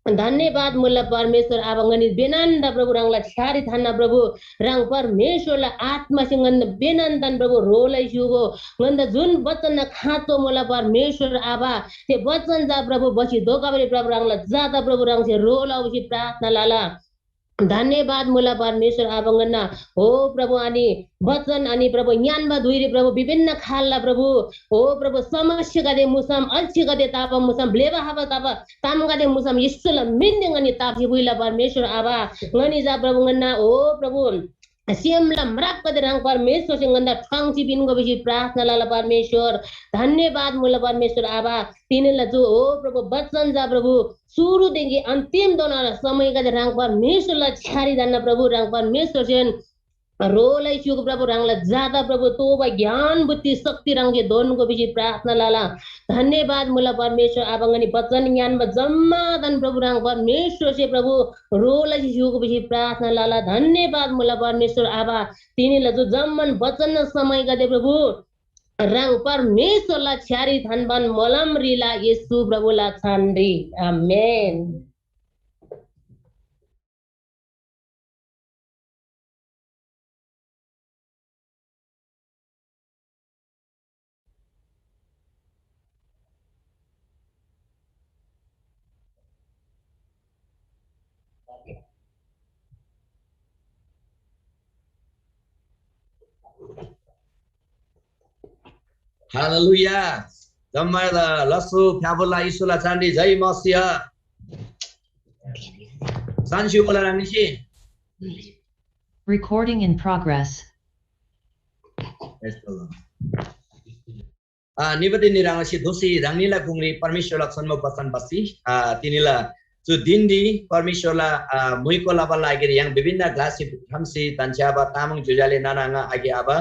धन्यवाद मुला परमेश्‍वर आबा, ङनी बेनान्‍दा प्रभु ह्राङला छ्‌यारी थान्‍ना प्रभु, ह्राङ परमेश्‍वरला आत्‍मासे ङन्‍दा बेनान्‍दान प्रभु ह्रो लैस्‍युगो, ङन्‍दा जुन बचन खाँचो मुला परमेश्‍वर आबा, थे बचन जा प्रभु बसी धोकाबारी प्रभु ह्राङला जादा प्रभु ह्राङसे ह्रो लौसी प्रार्थना लला। धन्यवाद मुला परमेश्‍वर आबा ङन्‍ना। हो प्रभु, अनि बचन अनि प्रभु ङ्‌यान्‍बा धुइरी प्रभु विभिन्न खालला प्रभु, हो प्रभु समस्यागदे मुसम, अल्छीगदे ताबा मुसम, ब्‍लेबा हबा ताबा तामगदे मुसम येशूला मिनरी ङनी ताप्‍सी पुइला परमेश्‍वर आबा। ङनी जा प्रभु ङन्‍ना, हो प्रभु सेमला म्रापगदे ह्रङ् परमेश्‍वरसे ङन्‍दा ठ्वाङ्सी पिन्‍गो भिसी प्रार्थना लला परमेश्‍वर। धन्‍यवाद मुला परमेश्‍वर आबा। तिनीला जो हो प्रभु बचन जा प्रभु सुरुदेखि अन्तिमधोना समयगदे ह्रङ् परमेश्‍वरला छ्‌यारी जान्‍ना प्रभु ह्रङ् परमेश्‍वरसेन ह्रो लैस्‍युगो प्रभु ह्राङला जादा प्रभु तोबा ज्ञान बुद्धि शक्ति ह्राङसे दोन्‍गो भिसी प्रार्थना लला। धन्‍यवाद मुला परमेश्‍वर आबा ङनी बचन ङ्‌यान्‍बा जम्‍मादान प्रभु ह्राङ परमेश्‍वरसे प्रभु ह्रो लसी स्‍युगो भिसी प्रार्थना लला। धन्‍यवाद मुला परमेश्‍वर आबा, तिनीला जो जम्‍मान बचन समयगदे प्रभु ह्राङ परमेश्‍वरला छ्‌यारी थान्‍बान मोलम रिला येशू प्रभुला छानरी। आमेन। हालेलुया। जम्‍मादा लसु फ्‍याफुल्‍ला येशूला चान्‍डी जय मसीह। सान्‍सिउ बोला रानीसी। Recording in progress. Praise the Lord. आ, निबदी निराङसी दोसी ह्राङनीला गुङरी परमेश्‍वरला छोन्‍बो बचन बसी, आ, तिनीला चु दिनरी परमेश्‍वरला, आ, मुइको लबा लागिरी य्‍हाङ विभिन्न ग्‍लासी खम्‍सी धन्‍छ्‌याबा तामाङ ज्‍योज्‍याले नाना आङा आगे आबा,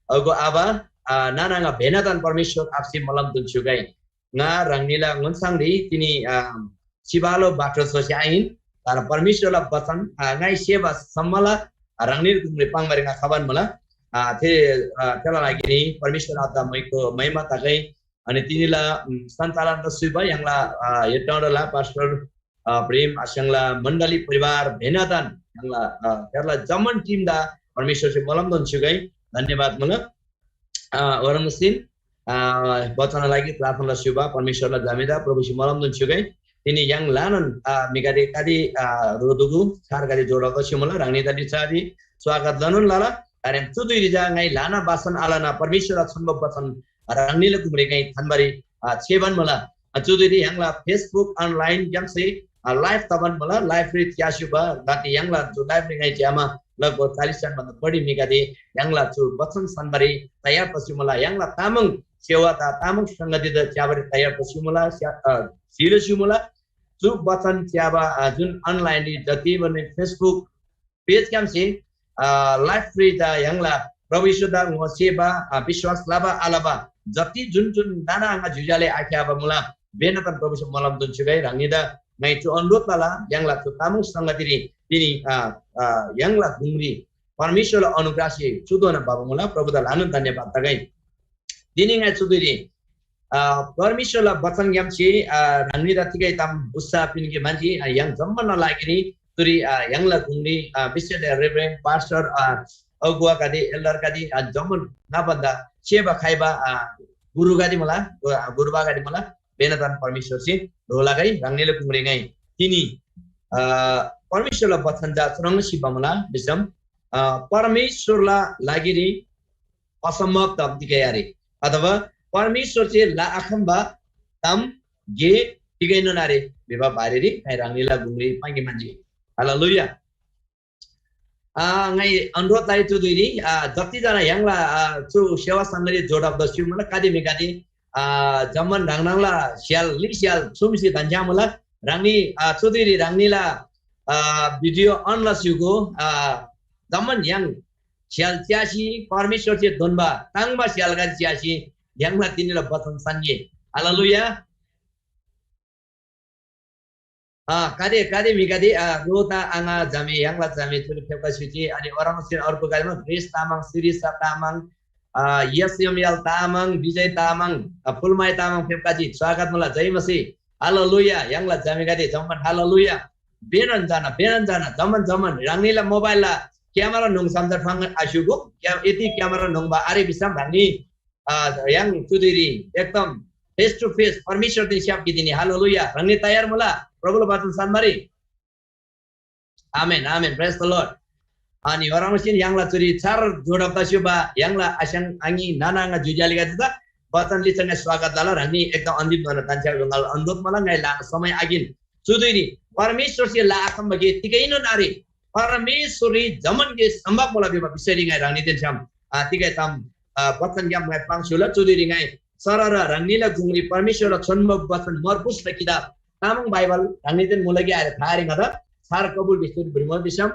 अगो आबा, आ, नाना आङा भेनादान परमेश्‍वर आबासे मोलम दुन्‍स्‍युगै। ङा ह्राङनीला ङोन्‍साङरी तिनी, आ, सिबालो बाटो स्‍होसी आहिन, तर परमेश्‍वरला बचन, आ, ङाइ सेबा सम्‍मला ह्राङनीला गुङरी पाङ्‌बारी ङा खबान मुला। आ, थे, आ, थेला लागिरी परमेश्‍वर आबादा मैको महिमा तगै। अनि तिनीला, उम्, सञ्चालन र सुइबा य्‍हाङला, आ, हेटौँडाला पास्टर, आ, प्रेम आस्‍याङला मण्डली परिवार भेनादान य्‍हाङला, आ, थेला जम्‍मान टिमदा परमेश्‍वरसे मोलम दोन्‍स्‍युगै। धन्‍यवाद मुला। आ, वरमसिन, आ, बचनला लागि प्रार्थना लस्‍युबा परमेश्‍वरला जमिदा प्रभुसे मोलम दोन्‍स्‍युगै। तिनी य्‍हाङ ल्‍हानान, आ, म्‍हिगदे कति, आ, रोदुगु छारगदे जोडा तस्‍युमुला ह्राङनीदा लिच्‍छारी स्वागत लनोन लला। आरेम चु धुइरी चा ङाइ ल्‍हाना बासन आलना परमेश्‍वरला छोन्‍बो बचन ह्राङनीला गुङरी ङाइ थान्‍बारी, आ, छेबान मुला। आ, चु धुइरी य्‍हाङला Facebook online ग्‍यामसे, आ, live तबान मुला। Live री थ्‍यास्‍युबा गाते य्‍हाङला जो live री ङाइ ज्‍यामा लगभग चालिस जन भन्दा बढी म्‍हिगदे य्‍हाङला चु बचन सन्‍बारी तयार तस्‍युमुला। य्‍हाङला तामाङ सेवा ता तामाङ संगति ता च्याबारी तयार तसी मुला, स्या-, अ, सिलो सी मुला। चु वचन च्याबा, अ, जुन online री जति भन्ने Facebook page क्याम्सी, अ, live free ता य्‍हाङला प्रभु येशू दा ङो सेवा, अ, विश्वास लबा आलबा जति जुन जुन नाना आङा ज्‍योज्‍याले आख्‍याबा मुला, बेनातन प्रभु येशू मलम दुन छुगै ह्राङनीदा ङाइ चु अनुरोध लला, य्‍हाङला चु तामाङ संगतिरी तिनी, अ, अ, य्‍हाङला गुङरी परमेश्‍वरला अनुग्रहसे चुदोना बाबा मुला, प्रभुदा ल्‍हानान धन्यवाद तगै। तिनी ङाइ चुदुरी, अ, परमेश्‍वरला वचनग्‍यामसे, अ, ह्राङनीदा तिगै ताम उत्साह पिन्‍गे मान्छे, अ, य्‍हाङ जम्‍मानला लागिरी चुरी, अ, य्‍हाङला गुङरी, अ, विशेष Reverend, Pastor, अ, अगुवागदे, elder गदे, अ, जम्‍मान नापन्‍दा सेवा खाइबा, अ, गुरुगदे मुला, गु-, अ, गुरुबागदे मुला, बेनादान परमेश्‍वरसे ह्रो लगै ह्राङनीला गुङरी ङाइ तिनी, अ, परमेश्‍वरला वचन जा चुह्रङ् सिबा मुला भिसम, अ, परमेश्‍वरला लागिरी असम्भव ताम तिगै आरे, अथवा परमेश्‍वरसे लआखम्‍बा ताम गे तिगैनोन आरे भिबा बारेरी ङाइ ह्राङनीला गुङरी पाङ्‌गे म्‍हन्‍जी। हालेलुया। अ, ङाइ अनुरोध लइ चु धुइरी, अ, जतिजना य्‍हाङला, अ, चु सेवा संगति जोडब द स्‍यु मुला, कदे म्‍हिगदे, अ, जम्‍मान ह्राङ ह्राङला स्‍याल, लि स्‍याल सुम्‍सी धन्‍छ्‌या मुला। ह्राङनी, अ, चु धुइरी ह्राङनीला, अ, video on ल स्‍युगु, अ, जम्‍मान य्‍हाङ स्‍याल च्‍यासी, परमेश्‍वरसे दोन्‍बा ताङ्‍बा स्‍यालगदे च्‍यासी य्‍हाङला तिनीला बचन सन्‍गे। हालेलुया। अ, कदे, कदे म्‍हिगदे, अ, रोता आङा जामे, य्‍हाङला जामे चुरी फेप्‍का स्‍युजी, अनि ओह्रङ्सेन अर्को गाडीमा ग्रेस तामाङ, शिरीषा तामाङ, अ, यस एम एल तामाङ, विजय तामाङ, अ, फुलमाया तामाङ फेप्‍काजी। स्वागत मुला, जय मसीह। हालेलुया। य्‍हाङला जामेगदे जम्‍मान हालेलुया। बेनन जाना, बेनन जाना, जम्‍मान, जम्‍मान। ह्राङनीला मोबाइलला क्यामेरा न्‍होङ सम्‍झा ठ्वाङ आस्‍युगु। क्या-, यदि क्यामेरा न्‍होङ बा आरे भिसम ह्राङनी, अ, य्‍हाङ चुदिरी एकदम face to face परमेश्‍वरदेन स्‍याप गिदिनी। हालेलुया। ह्राङनी तयार मुला? प्रभुला वचन सान्‍बारी। आमेन, आमेन। Praise the Lord। अनि ओह्रङ्सेन य्‍हाङला चुरी चार जोडब तस्‍युबा य्‍हाङला आस्‍याङ आङी नाना आङा ज्‍योज्‍यो आलेगदे त वचन लिच्‍छा ङाइ स्वागत लला। ह्राङनी एकदम अन्तिम धोना तान्‍छ्‌यागु ङाला अनुरोध मुला, ङाइ ला समय आगिन। चुदुइरी परमेश्‍वरसे लआखम्‍बा गे तिगैनोन आरे। परमेश्‍वररी जम्‍मान गे सम्‍भव मुला भिबा विषयरी ङाइ ह्राङनीदेन छ्‌याम, आ, तिगै ताम, आ, वचनग्‍याम ङाइ पाङ्स्‍युला। चुदुइरी ङाइ सरर ह्राङनीला गुङरी परमेश्‍वरला छोन्‍बो वचन मर्कुसला किताब तामाङ बाइबल ह्राङनीदेन मुला गे आरे था आरे ङादा छार कबुल भिस्तुरी भ्रिमल भिसम,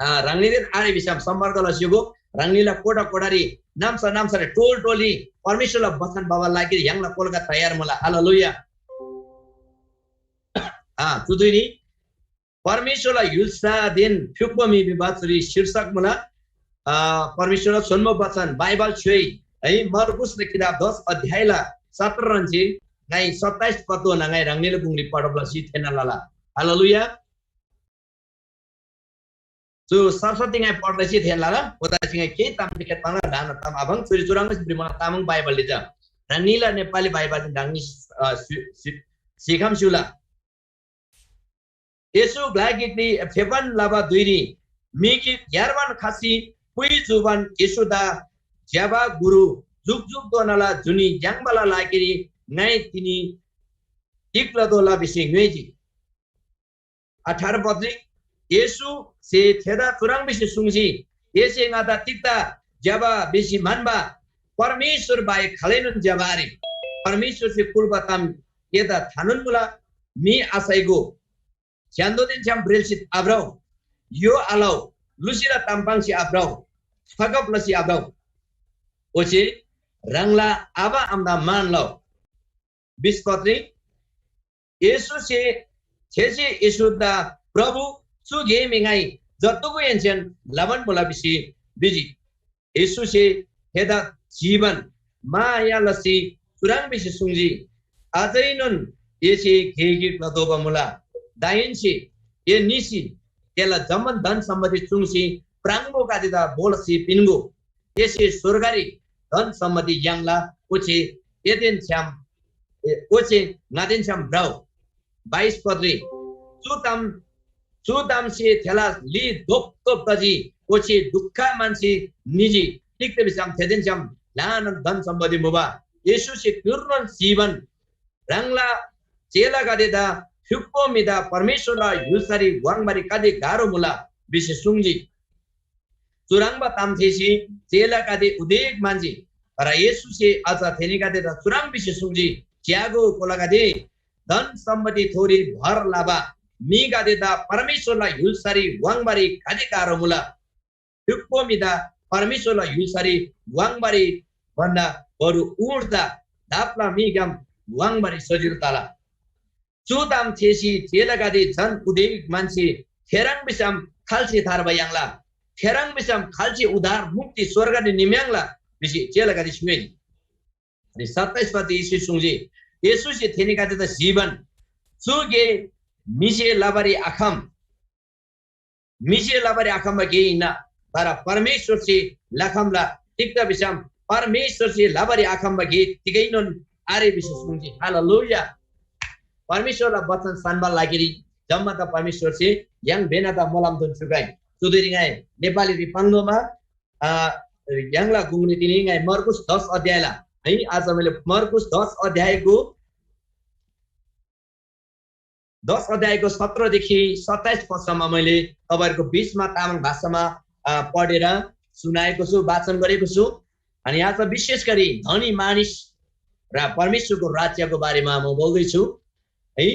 आ, ह्राङनीदेन आरे भिसम सम्‍पर्क लस्‍युगु। ह्राङनीला कोठा कोठारी नाम्‍सा नाम्‍सारी टोल टोली परमेश्‍वरला वचन बाबा लागिरी य्‍हाङला कोलगा तयार मुला। हालेलुया। आ, चुदुइनी परमेश्‍वरला य्‍हुल्‍सादेन फ्‍युक्‍पो म्‍हि भिबा चुरी शीर्षक मुला। अ, परमेश्‍वरला छोन्‍बो वचन बाइबल छ्‌योइ है, मर्कुसला किताब दस अध्यायला सत्र रन्‍सी ङाइ सत्ताइस पदधोना ङाइ ह्राङनीला गुङरी पढब लसी थेःना लला। हालेलुया। चु सरस्वती ङाइ पढ्दैसी थेःना लला, ओदासी ङाइ केही ताम लिखेत पाङ्ला ल्‍हाना ताम आभङ चुरी चुह्रङ् भ्रिमुला तामाङ बाइबलले चा। ह्राङनीला नेपाली बाइबल ह्राङनी, अ, सि-, सि-, सिखम स्‍युला। येशू ग्‍ला गिकरी फेबान लबा धुइरी म्‍हि गिक यार्बान खसी पुइ जूबान येशूदा ज्‍यबा गुरु, जुकजुकधोनाला जुनी याङ्बाला लागिरी ङाइ तिनी तिग लतोःला भिसी ङ्‌योइजी। अठार पदरी येशूसे थेदा चुह्रङ् भिसी सुङ्जी, एसे ङादा तिग्‍दा ज्‍यबा भिसी म्‍हन्‍बा? परमेश्‍वर बाहेक खालैनोन ज्‍यबा आरे। परमेश्‍वरसे कुल्‍बा ताम एदा थानोन मुला, म्‍हि आसाइगो, स्‍य्‍हान्‍दोदेन छ्‌याम ब्रेल्‍सी आभ्रउ, य्‍हो आलउ, लुसीला ताम पाङ्सी आभ्रउ, ठगब लसी आभ्रउ, ओच्‍छे ह्राङला आबा आमादा मान लउ। बिस पदरी येशूसे, थेसे येशूदा, "प्रभु, चु गे मी ङाइ जत्तुगुहेन्‍सेन लबान मुला" भिसी भिजी। येशूसे थेदा जीवन माया लसी चुह्रङ् भिसी सुङ्जी, "अझैनोन एसे गे गिक लतोःबा मुला। दाहेन्‍से ए निसी एला जम्‍मान धन सम्‍पत्ति चुङ्सी प्राङबोगदेदा भो लसी पिन्‍गो। एसे स्‍वर्गरी धन सम्‍पत्ति याङ्ला, ओच्‍छे एदेन छ्‌याम, ए, ओच्‍छे ङादेन छ्‌याम भ्रउ।" बाइस पदरी चु ताम चु तामसे थेला ली धोपधोप तजी, ओच्‍छे दुख मानसी निजी। तिग्‍दा भिसम थेदेन छ्‌याम ल्‍हानान धन सम्‍पत्ति मुबा। येशूसे क्‍युर्नोन सिबान ह्राङला चेलागदेदा फ्‍युक्‍पो म्‍हिदा परमेश्‍वरला य्‍हुल्‍सारी वाङ्बारी कति गाह्रो मुला भिसी सुङ्जी। चुह्रङ्बा ताम थेःसी चेलागदे उदेक म्‍हन्‍जी। तर येशूसे अझ थेनीगदेदा चुह्रङ् भिसी सुङ्जी, च्‍यागो कोलागदे, धन सम्‍पत्ति थोरी भर लबा म्‍हिगदेदा परमेश्‍वरला य्‍हुल्‍सारी वाङ्बारी गाते गाह्रो मुला। फ्‍युक्‍पो म्‍हिदा परमेश्‍वरला य्‍हुल्‍सारी वाङ्बारी भन्‍दा बरु ऊँटदा धापला म्‍हिग्‍याम वाङ्बारी सजिलो तला। चु ताम थेःसी चेलागदे झन उदेक म्‍हन्‍सी, थेह्रङ् भिसम खाल्‍से थार्बा याङ्ला? थेह्रङ् भिसम खाल्‍से उद्धार मुक्ति स्‍वर्गरी निम्‍याङ्ला? भिसी चेलागदे स्‍युइनी। अनि सत्ताइस पदरी येशूसे सुङ्जी, येशूसे थेनीगदेदा जीवन चु गे म्‍हिसे लबारी आखम, म्‍हिसे लबारी आखम्‍बा गे हिन्‍ना, तर परमेश्‍वरसे लखम्‍ला। तिग्‍दा भिसम परमेश्‍वरसे लबारी आखम्‍बा गे तिगैनोन आरे भिसी सुङ्जी। हालेलुया। परमेश्‍वरला वचन सान्‍बा लागिरी जम्‍मा त परमेश्‍वरसे य्‍हाङ भेना त मोलम दोन चुकाइ। चुदिरी ङाइ नेपालीरी पाङ्‌तोमा, आ, य्‍हाङला गुङरी तिनी ङाइ मर्कुस दस अध्यायला, है, आज मैले मर्कुस दस अध्यायको दस अध्यायको सत्रदेखि सत्ताइस पदसम्म मैले तपाईँहरूको बिचमा तामाङ भाषामा, अ, पढेर सुनाएको छु, वाचन गरेको छु। अनि आज विशेष गरी धनी मानिस र परमेश्वरको राज्यको बारेमा म बोल्दैछु है।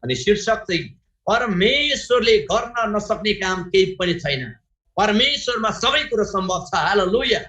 अनि शीर्षक चाहिँ परमेश्वरले गर्न नसक्ने काम केही पनि छैन, परमेश्वरमा सबै कुरो सम्भव छ। हालेलुया।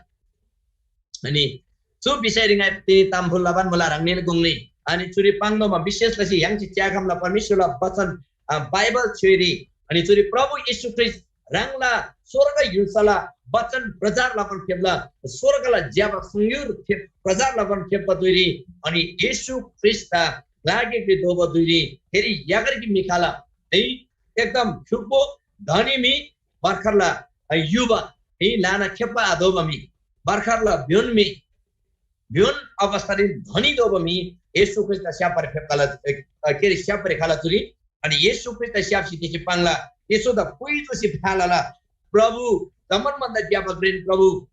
अनि चु विषयरी ङाइ तिनी ताम फुल्‍लाबान मुला ह्राङनीन गुङनी। अनि चुरी पाङ्‌तोमा विशेष लसी य्‍हाङसे च्‍याखम्‍ला परमेश्‍वरला वचन, अ, बाइबल छ्‌योइरी। अनि चुरी प्रभु येशू ख्रीष्‍ट ह्राङला स्‍वर्ग य्‍हुल्‍साला वचन प्रचार लबान फेप्‍ला, स्‍वर्गला ज्‍यबा सुङयुर फेप-, प्रचार लबान फेप्‍बा धुइरी, अनि येशू ख्रीष्‍टदा लागिकरी दोबा धुइरी, फेरि यागरकी म्‍हि खला है, एकदम फ्‍युक्‍पो धनी म्‍हि, भर्खरला, अ, युबा, है, ल्‍हाना खेप्‍बा आदोबा म्‍हि, भर्खरला भ्‍योन म्‍हि, भ्‍योन अवस्थारी धनी दोबा म्‍हि येशू ख्रीष्‍टदा स्‍याप्‍बारी फेप्‍खला, अ, के अरे, स्‍याप्‍बारी खला चुरी। अनि येशू ख्रीष्‍टदा स्‍याप्‍सी थेसे पाङ्ला, येशूदा पुइ दोःसी फ्‍या लला, "प्रभु, जम्‍मान भन्‍दा ज्‍यबा घ्रेन प्रभु,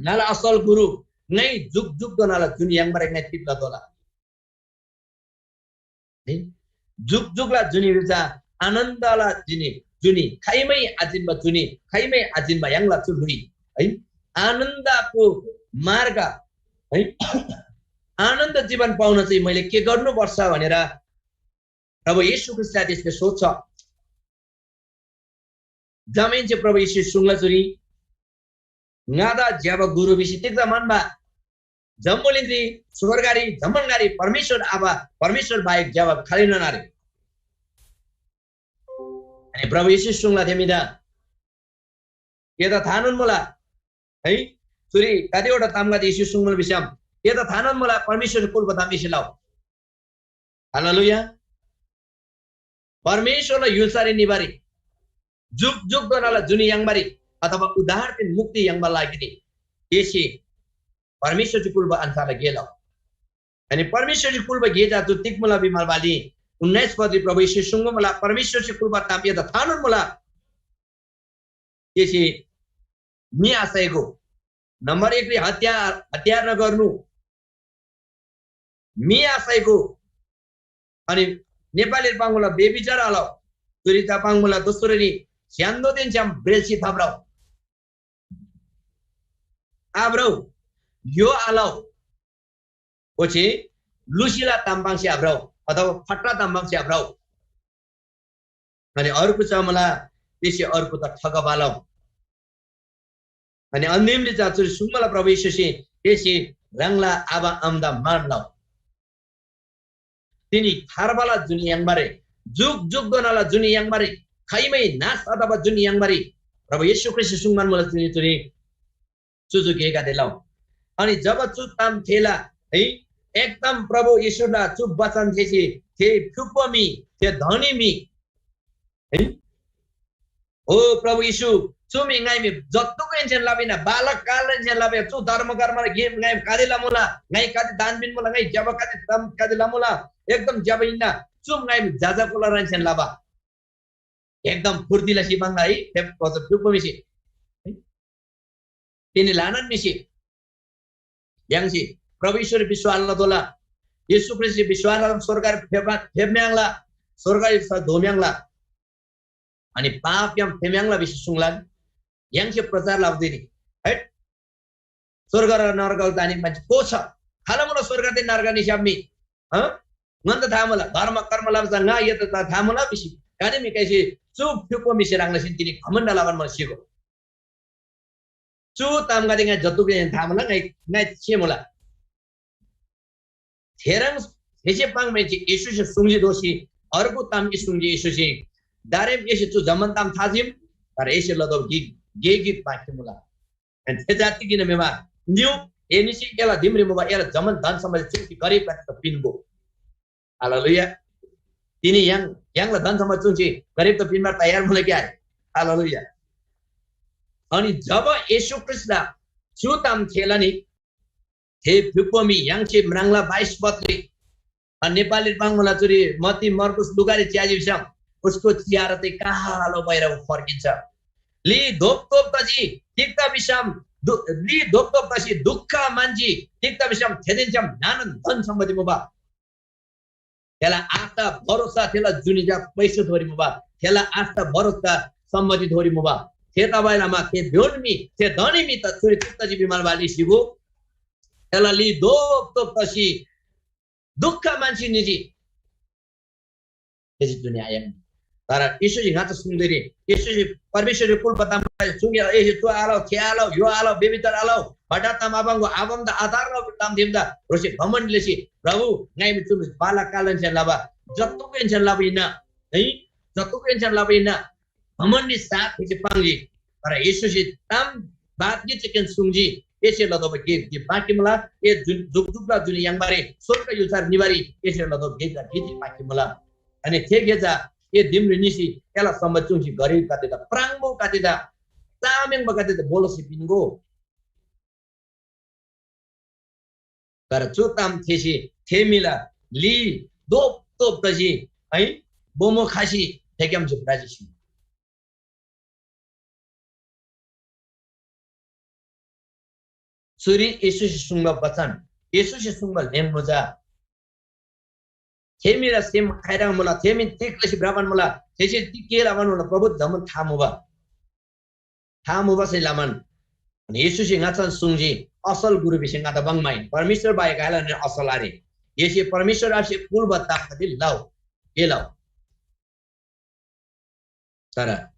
ङाला असल गुरु, ङाइ जुकजुकधोनाला जुनी याङ्बारी ङाइ तिप्‍ला तोःला।" है? जुकजुकला जुनी भिजा आनन्दला जुनी, जुनी, खाइमै आजिन्‍बा जुनी, खाइमै आजिन्‍बा य्‍हाङला चु ल्‍हुइ, है? आनन्दको मार्ग, है? आनन्द जीवन पाउन चाहिँ मैले के गर्नुपर्छ भनेर प्रभु येशू ख्रीष्‍टलाई त्यसले सोध्छ। जमाहेन्‍से प्रभु येशू सुङ्ला चुरी, "ङादा ज्‍यबा गुरु भिसी तिग्‍दा म्‍हन्‍बा? जम्‍बुलिङरी, स्‍वर्गरी, जम्‍बुलिङरी परमेश्‍वर आबा, परमेश्‍वर बाहेक ज्‍यबा खालैनोन आरे।" अनि प्रभु येशू सुङ्ला थे म्‍हिदा, "एदा थानोन मुला है, चुरी कतिवटा तामगदे येशू सुङ्मुला भिसम, एदा थानोन मुला परमेश्‍वरसे कुल्‍बा ताम एसे लउ।" हालेलुया। परमेश्‍वरला य्‍हुल्‍सारी निबारी, जुकजुकधोनाला जुनी याङ्बारी अथवा उद्धारदेन मुक्ति याङ्बा लागिरी एसे परमेश्‍वरसे कुल्‍बा अन्‍छारला गे लउ। अनि परमेश्‍वरसे कुल्‍बा गे चा चु तिग मुला भिमा बाली उन्नाइस पदरी प्रभु येशू सुङ्बा मुला, परमेश्‍वरसे कुल्‍बा ताम एदा थानोन मुला। एसे म्‍हि आसैगो, नम्‍बर एकरी हत्या, हत्या नगर्नु, म्‍हि आसैगो, अनि नेपाली पाङ्‌मुला बेबिचार आलौ, चुरी चा पाङ्‌मुला दोस्रोरी स्‍य्‍हान्‍दोदेन छ्‌याम ब्रेल्‍सी थाभ्रौ, आभ्रौ, य्‍हो आलौ, ओच्‍छे लुसीला ताम पाङ्सी आभ्रौ अथवा फट्टा ताम पाङ्सी आभ्रौ। अनि अर्को चा मुला, एसे अर्को त ठगब आलौ। अनि अन्तिमरी चा चुरी सुङ्मुला प्रभु येशूसे एसे ह्राङला आबा आमादा मान लउ। तिनी थार्बाला जुनी याङ्बारी, जुकजुकधोनाला जुनी याङ्बारी, खाइमै नाश आतबा जुनी याङ्बारी प्रभु येशू ख्रीष्‍टसे सुङ्बान मुला जुनी चुरी चुचु गेगदे लउ। अनि जब चु ताम थेःला है, एकदम प्रभु येशूला चु वचन थेःसी थे फ्‍युक्‍पो म्‍हि, थे धनी म्‍हि है, "ओ प्रभु येशू, चु मी ङाइ मी जत्तुकएनसेन लबा हिन्‍ना, बालक कालएनसेन लबा चु धर्म कर्म गे ङाइ कति लमुला, ङाइ कति दान पिन्‍मुला, ङाइ ज्‍यबा कति ताम कति लमुला, एकदम ज्‍यबा हिन्‍ना, चु ङाइ मी जजा कोलारानसेन लबा।" एकदम फुर्ती लसी पाङ्ला है, थे फ्‍युक्‍पो म्‍हिसे। तिनी ल्‍हानान म्‍हिसे य्‍हाङसे प्रभु येशूरी विश्‍वास लतोःला। येशू ख्रीष्‍टसे विश्‍वास लसम स्‍वर्गरी फेप्‍मा-, फेप्‍म्‍याङ्ला, स्‍वर्गरी स-, धोम्‍याङ्ला। अनि पापग्‍याम फेम्‍याङ्ला भिसी सुङ्लान। य्‍हाङसे प्रचार लबा धुइरी, है? स्वर्ग र नरक जाने मान्छे को छ? खाल मुला स्वर्गदेन नरक निस्याम मी? हँ? ङन्‍दा था मुला, धर्म कर्म लबा चा ङा यता था मुला भिसी। गाते म्‍हि कैसे चु फ्‍युक्‍पो म्‍हिसे ह्रङ् लसीन तिनी घमण्‍ड लबान मुला सिगो। चु तामगदे ङाइ जत्तुक था मुला, ङाइ, ङाइ छे मुला। थेह्रङ् थेसे पाङ्‌माहेन्‍से येशूसे सुङ्जी दोःसी अर्गु ताम सुङ्जी। येशूसे, दारेम एसे चु जम्‍मान ताम था जिम, तर एसे लतोःबा गिक, गे गिक बाँकी मुला। अनि थे जाति किन मेमा, निउ, एनिसे एला दिमरी मुबा एला जम्‍मान धन सम्‍पत्ति चुङ्सी गरिब बाँकी पिन्‍गो। हालेलुया। तिनी य्‍हाङ, य्‍हाङला धन सम्‍पत्ति चुङ्सी गरिब त पिन्‍बार तयार मुला क्या? हालेलुया। अनि जब येशू ख्रीष्‍टला चु ताम थेःला नि, थे फ्‍युक्‍पो म्‍हि य्‍हाङसे म्राङ्ला बाइस पदरी, अ, नेपाली पाङ्‌मुला चुरी मत्ती मर्कुस लुकारी च्‍याजी भिसम उसको चेहरा चाहिँ कालो भएर ऊ फर्किन्छ। ली धोपधोप तजी, तिग्‍दा भिसम दु-, ली धोपधोप तसी दुःख मान्‍जी, तिग्‍दा भिसम थेदेन छ्‌याम ल्‍हानान धन सम्‍पत्ति मुबा। थेला आशा भरोसा थेला जुनी जा पैसा थोरी मुबा, थेला आशा भरोसा सम्‍पत्ति थोरी मुबा। थेतबासेलमा थे भ्‍योन मी, थे धनी मी त चुरी तिग्‍दा जी बिमार बाली सिगो। थेला ली धोपधोप तसी दुःख मान्‍सी निजी। थेसे जुनी आयाङ्नी। तर येशूसे ङाच्‍छा सुङ्देरी, येशूसे परमेश्‍वरसे कुल्‍बा ताम सुङ्ग्‍या, एसे चु आलौ, थे आलौ, यो आलौ, बेबिचार आलौ, भटा ताम आपाङ्‍गो, आबन्‍दा आधार लबा ताम थिम दा, ह्रोसे घमण्‍ड लसी, प्रभु, ङाइ मी चु बाला कालनसेन लबा, जत्तुकएनसेन लबा हिन्‍ना, है, जत्तुकएनसेन लबा हिन्‍ना, घमण्‍डी साथ थेसे पाङ्जी। तर येशूसे ताम बात गिकएन सुङ्जी, एसे लतोःबा गे, गे बाँकी मुला, ए जुन जुकजुकला जुनी याङ्बारी, स्‍वर्ग य्‍हुल्‍सारी निबारी, एसे लतोःबा गे चा गिक बाँकी मुला। अनि थे गे चा ए दिमरी निसी एला सम्‍पत्ति चुङ्सी गरिबगदेदा, प्राङबोगदेदा, चाम्‍याङ्बागदेदा बोलसी पिन्‍गो। तर चु ताम थेःसी थे म्‍हिला ली धोपधोप तजी, है, बोमो खसी थेग्‍यामसे भ्रजी सिजी। चुरी येशूसे सुङ्बा बचन, येशूसे सुङ्बा ल्‍हेम मुजा। थे म्‍हिला सेम खाइह्रङ् मुला, थे म्‍हि तिग लसी भ्रबान मुला, थेसे तिग गे लबान मुला, प्रभु जम्‍मान था मुबा। था मुबासे लमान अनि येशूसे ङाच्‍छान सुङ्जी, "असल गुरु भिसी ङादा बङ्माइन, परमेश्‍वर बाहेक आएला नि असल आरे। एसे परमेश्‍वर आबासे कुल्‍बा तामगदे लउ, गे लउ।" तर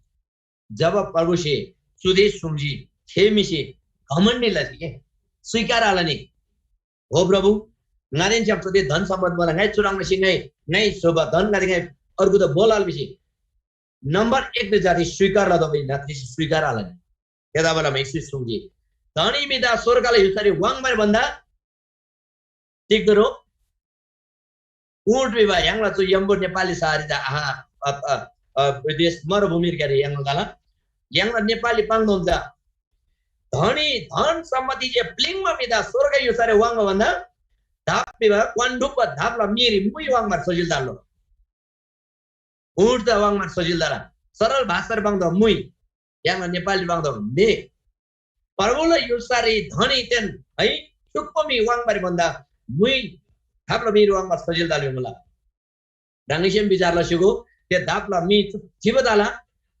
जब प्रभुसे चुदे सुङ्जी, थे म्‍हिसे घमण्‍डी लजी के, स्‍वीकार आलनी। "हो प्रभु, ङादेन छ्‌याम चुदे धन सम्‍पत्ति मुला, ङाइ चुह्रङ् लसी ङाइ, ङाइ स्‍होबा धनगदे ङाइ अर्गुदा बोलाल" भिसी नम्‍बर एक द जाति स्‍वीकार लतोःबा हिन्‍ना, थेसे स्‍वीकार आलनी। थेतबासेलमा येशूसे सुङ्जी, "धनी म्‍हिदा स्‍वर्गला य्‍हुल्‍सारी वाङ्बारी भन्‍दा तिग्‍दो रो?" ऊँट भिबा य्‍हाङला चु यम्‍बु नेपाली शहररी चा आहा, अ, अ, अ, विदेश मरुभूमिरी य्‍हाङला तला। य्‍हाङला नेपाली पाङ्‌तोःम चा धनी धन सम्‍पत्ति जे प्‍लिङ्बा म्‍हिदा स्‍वर्ग य्‍हुल्‍सारी वाङ्बा भन्‍दा धाप भिबा क्‍वान ढुप्‍बा धापला मीरी मुइ वाङ्बार सजिलो ताल्‍लो। ऊँट त वाङ्बार सजिलो ताला। सरल भाषारी पाङ्‌तोःम मुइ। य्‍हाङला नेपाली पाङ्‌तोःम मे। प्रभुला य्‍हुल्‍सारी धनीदेन है, फ्‍युक्‍पो म्‍हि वाङ्बारी भन्‍दा मुइ धापला मीरी वाङ्बा सजिलो ताल भिमुला। ह्राङनीसेन विचार लसीगो, थे धापला मी चिबा ताला,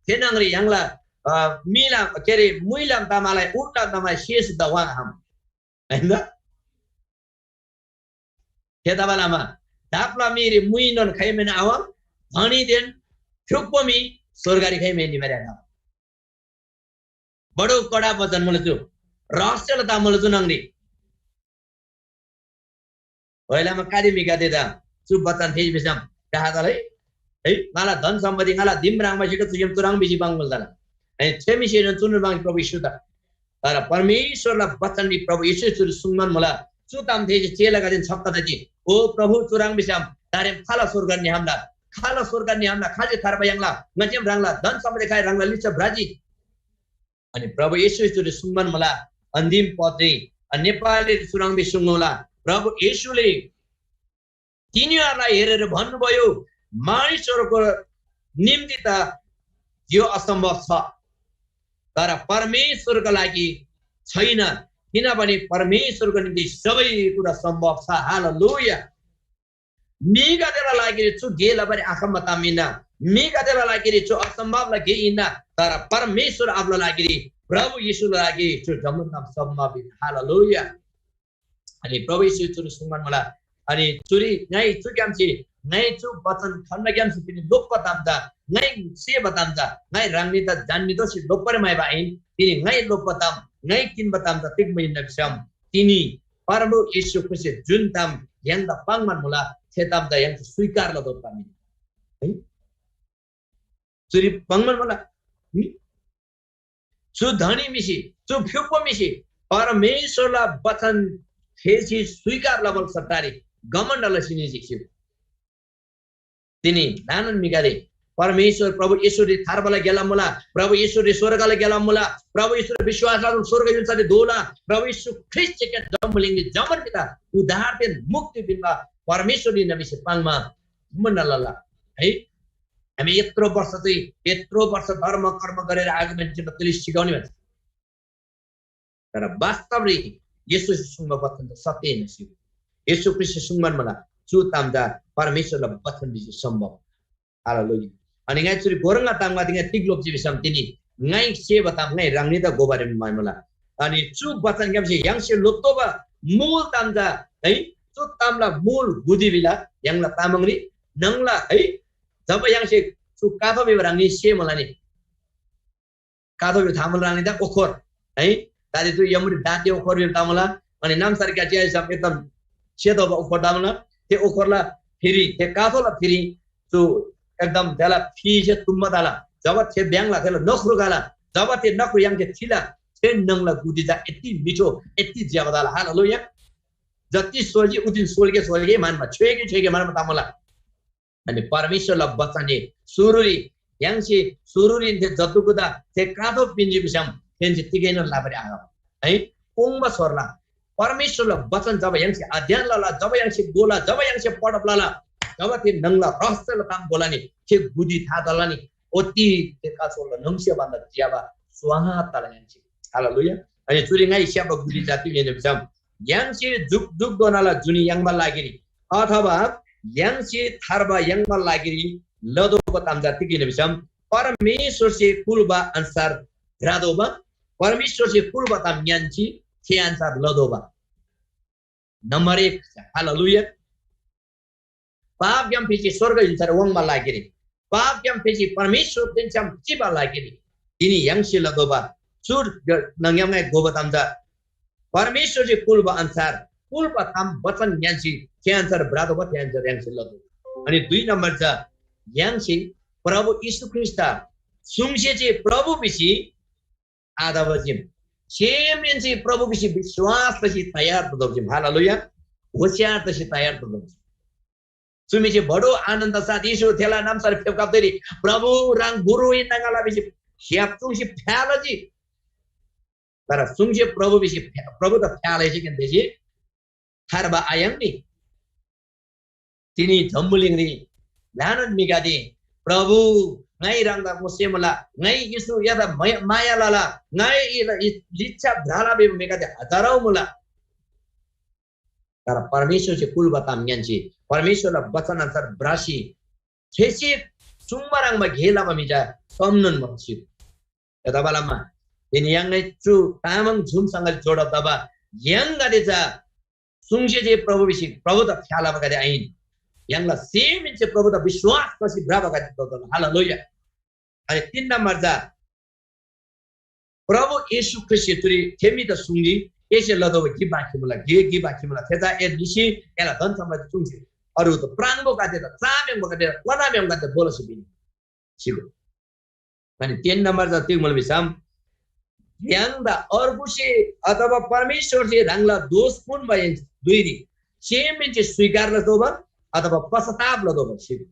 थे न्‍हङरी य्‍हाङला, अ, मीला, के अरे, मुइला तमालाई, ऊँटला तमालाई शेष द वाङ हाम। होइन? थेतबासेलमा धापला मीरी मुइनोन खाइमेन आवाङ, धनीदेन फ्‍युक्‍पो म्‍हि स्‍वर्गरी खाइमे निबारी आखम। बडो कडा वचन मुला चु, रहस्यला ताम मुला चु न्‍हङरी। ओइलामा कादे म्‍हिगदेदा चु वचन थेःजी भिसम डाहा तला है, है, ङाला धन सम्‍पत्ति, ङाला दिम ह्राङबासे चुग्‍याम चुह्रङ् भिसी पाङ्‌मुला तला। है, थे म्‍हिसेनोन चुनोन पाङ्जी प्रभु येशूदा। तर परमेश्‍वरला वचनरी प्रभु येशूसे चुरी सुङ्बान मुला। चु ताम थेःसी चेलागदेन छक्‍क तजी, "ओ प्रभु, चुह्रङ् भिसम दारेम खाल स्‍वर्ग निहाम्‍ला? खाल स्‍वर्ग निहाम्‍ला? खाजे थार्बा याङ्ला? ङाच्‍छिम ह्राङला धन सम्‍पत्ति खाइ ह्राङला लिच्‍छा भ्रजी?" अनि प्रभु येशूसे चुरी सुङ्बान मुला, अन्‍तिम पदरी, अ, नेपालीरी चुह्रङ् भिसी सुङ्मुला, प्रभु येशूले तिनीहरूलाई हेरेर भन्नुभयो, "मानिसहरूको निम्ति त यो असम्भव छ, तर परमेश्वरको लागि छैन, किनभने परमेश्वरको निम्ति सबै कुरा सम्भव छ।" हालेलुया। म्‍हिगदेला लागिरी चु गे लबारी आखम्‍बा ताम हिन्‍ना, म्‍हिगदेला लागिरी चु असम्भवला गे हिन्‍ना, तर परमेश्‍वर आबाला लागिरी, प्रभु येशूला लागिरी चु जम्‍मान ताम सम्भव हिन्‍ना। हालेलुया। अनि प्रभु येशू चुरी सुङ्बान मुला। अनि चुरी ङाइ चुग्‍यामसे, ङाइ चु वचन खण्डग्‍यामसे तिनी लोप्‍बा ताम चा, ङाइ सेबा ताम चा, ङाइ ह्राङनीदा जान्‍नी तोःसी लोप्‍बारी म्‍हाइबा आहिन। तिनी ङाइ लोप्‍बा ताम, ङाइ किन्‍बा ताम चा तिग हिन्‍ना भिसम, तिनी प्रभु येशू ख्रीष्‍टसे जुन ताम य्‍हाङदा पाङ्‌बान मुला, थे ताम चा य्‍हाङसे स्‍वीकार लतोःबा ताम हिन्‍ना। है? चुरी पाङ्‌बान मुला। हुँ? चु धनी म्‍हिसे, चु फ्‍युक्‍पो म्‍हिसे परमेश्‍वरला वचन थेःसी स्‍वीकार लबाला सट्टारी घमण्‍ड लसी निजी खिउ। तिनी ल्‍हानान म्‍हिगदे परमेश्‍वर प्रभु येशूरी थार्बाला गेला मुला, प्रभु येशूरी स्‍वर्गला गेला मुला, प्रभु येशूरी विश्‍वास लसम स्‍वर्ग य्‍हुल्‍सारी धोला, प्रभु येशू ख्रीष्‍ट जेके जम्‍बुलिङरी जम्‍मान म्‍हिदा उद्धारदेन मुक्ति पिन्‍बा परमेश्‍वर हिन्‍ना भिसी पाङ्‌मा घमण्‍ड लला है। हामी यत्रो वर्ष चाहिँ, यत्रो वर्ष धर्म कर्म गरेर आएको मान्छेलाई तैँले सिकाउने भन्छ। तर वास्तवरी येशूसे सुङ्बा वचन त सत्य हिन्‍ना सिउ। येशू ख्रीष्‍टसे सुङ्बान मुला, चु ताम चा परमेश्‍वरला वचन भिसी सम्भव। हालेलुया। अनि ङाइ चुरी गोरङा ताम ङाइ तिग लोप्‍जी भिसम तिनी ङाइ सेबा ताम ङाइ ह्राङनीदा घोबारी म्‍हाइमुला। अनि चु वचनग्‍यामसे य्‍हाङसे लोप्‍तोःबा मुल ताम चा है, चु तामला मुल गुदी भिला य्‍हाङला तामाङरी नङला है, जब य्‍हाङसे चु काथो भिबा ह्राङनी सेमुला नि, काथो भिबा थामुला ह्राङनी ता ओखर है, दादी चु यमुरी दाँते ओखर भिबा तामुला, अनि नामसार क्या चिया सब एकदम सेतो बा ओखर तामुला, थे ओखरला फिरी, थे काथोला फिरी चु एकदम थेला फीसे तुम्बा ताला, जब थे ब्याङ्ला थेला नख्रु गाला, जब थे नख्रु य्‍हाङसे थिला, थे नङला गुदी चा यति मिठो, यति ज्‍यबा ताला। हालेलुया। जति सोल्‍जी उतिन सोल्‍गे सोल्‍गे मानमा, छ्‌वेगे छ्‌वेगे मानमा तामुला। अनि परमेश्‍वरला बचनसे सुरुरी य्‍हाङसे सुरुरीन थे जत्तुगुदा थे काथो पिन्‍जी भिसम थेन्‍से तिगैनोन लबारी आखम है। कोङ्बा स्‍होरला परमेश्‍वरला बचन जब य्‍हाङसे अध्ययन लला, जब य्‍हाङसे गोला, जब य्‍हाङसे पढब लला, जब थे नङला रहस्यला ताम गोला नि थे गुदी था तला नि ओती थे कासोला नङसे भन्दा ज्‍यबा स्वाहा तला य्‍हाङसे। हालेलुया। अनि चुरी ङाइ स्‍याप्‍बा गुदी जाति हिन्‍ना भिसम य्‍हाङसे जुकजुकधोनाला जुनी याङ्बा लागिरी अथवा य्‍हाङसे थार्बा याङ्बा लागिरी लतोःबा ताम चा तिग हिन्‍ना भिसम, परमेश्‍वरसे कुल्‍बा अन्‍सार भ्रतोःबा, परमेश्‍वरसे कुल्‍बा ताम ङ्‌यान्‍सी थे अन्‍सार लतोःबा। नम्‍बर एक, हालेलुया। पापग्‍याम फेसी स्‍वर्ग य्‍हुल्‍सारी वाङ्बा लागिरी, पापग्‍याम फेसी परमेश्‍वरदेन छ्‌याम चिबा लागिरी तिनी य्‍हाङसे लतोःबा चु नङग्‍याम ङाइ घोबा ताम चा परमेश्‍वरसे कुल्‍बा अन्‍सार, कुल्‍बा ताम वचन ङ्‌यान्‍सी थे अन्‍सार भ्रतोःबा थे अन्‍सार य्‍हाङसे लतोःबा। अनि दुई नम्‍बर चा य्‍हाङसे प्रभु येशू ख्रीष्‍टदा सुङसे जे प्रभु भिसी आतबा चीम। सेमहेन्‍से प्रभु भिसी विश्‍वास लसी तयार ततोःबा चीम। हालेलुया। होशियार तसी तयार ततोःबा चीम। चु म्‍हिसे बडो आनन्‍द साथ येशू थेला नाम्‍सारी फेप्‍खप्‍तेरी प्रभु ह्राङ गुरु हिन्‍ना ङाला भिसी स्‍याप चुङ्सी फ्‍या लजी। तर सुङसे प्रभु भिसी फ्‍या-, प्रभु त फ्‍या लैसेकन थेसे थार्बा आयाङ्नी। तिनी जम्‍बुलिङरी ल्‍हानान म्‍हिगदे, "प्रभु, ङाइ ह्राङदा ङोसेमुला, ङाइ येशू एदा मय-, माया लला, ङाइ एदा इ-, लिच्‍छा भ्रला" भिबा म्‍हिगदे हजारौ मुला। तर परमेश्‍वरसे कुल्‍बा ताम ङ्‌यान्‍सी, परमेश्‍वरला वचन अन्‍सार भ्रसी थेसे सुङ्बा ह्रङ्‌बा गे लबा म्‍हि चा कमनोन मुला। थेतबालमा धिन य्‍हाङनी चु तामाङ झुमसँग जोडब तबा य्‍हाङगदे चा सुङसे जे प्रभु भिसी प्रभुदा फ्‍या लबागदे आहिन। य्‍हाङला सेमहेन्‍से प्रभुदा विश्‍वास लसी भ्रबागदे ततोःला। हालेलुया। अनि तीन नम्बर चा प्रभु येशू ख्रीष्‍टसे चुरी थे म्‍हिदा सुङ्जी, एसे लतोःबा गे बाँकी मुला, गे गे बाँकी मुला, थे चा ए निसी एला धन सम्‍पत्ति चुङ्सी अरू त प्राङबोगदे त चाम्‍याङबोगदे त क्‍वनाम्‍याङबोगदे बोलसी भिनी। सिगो। अनि तीन नम्बर चा तिग मुला भिसम, य्‍हाङदा अर्गुसे अथवा परमेश्‍वरसे ह्राङला दोष पुन्‍बा धुइरी सेमहेन्‍से स्‍वीकार लतोःबा अथवा पश्‍चाताप लतोःबा सिगो।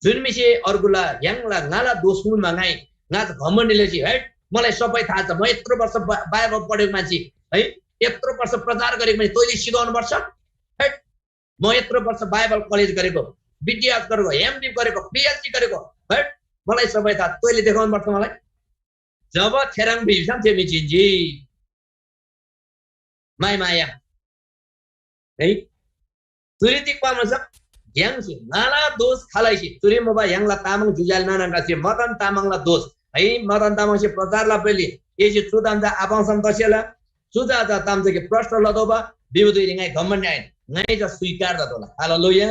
जुन म्‍हिसे अर्गुला य्‍हाङला ङाला दोष मुनमा ङाइ ङा त घमण्‍डी लसी, "हैट, मलाई सबै थाहा छ, म यत्रो वर्ष बा-, बाइबल पढेको मान्छे है, यत्रो वर्ष प्रचार गरेको मान्छे, तैँले सिकाउनु पर्छ? हैट, म यत्रो वर्ष बाइबल कलेज गरेको, बिटिएस गरेको, एमडी गरेको, पिएचडी गरेको, हैट, मलाई सबै थाहा, तैँले देखाउनु पर्छ मलाई।" जब थेह्रङ् भिसम थे म्‍हि जिन्‍जी। माइ माया। है? चुरी तिग पाङ्‌मुला, य्‍हाङसे ङाला दोष खालैसे, चुरी मुबा य्‍हाङला तामाङ जुजाइल नानागसे मदन तामाङला दोष, है, मदन तामाङसे प्रचार लबाली एसे चु ताम चा आपाङ्सम तसेला, चु चा चा ताम चा कि प्रश्न लतोःबा, बिबुदुइरी ङाइ घमण्‍ड आइन, ङाइ चा स्वीकार ततोःला। हालेलुया।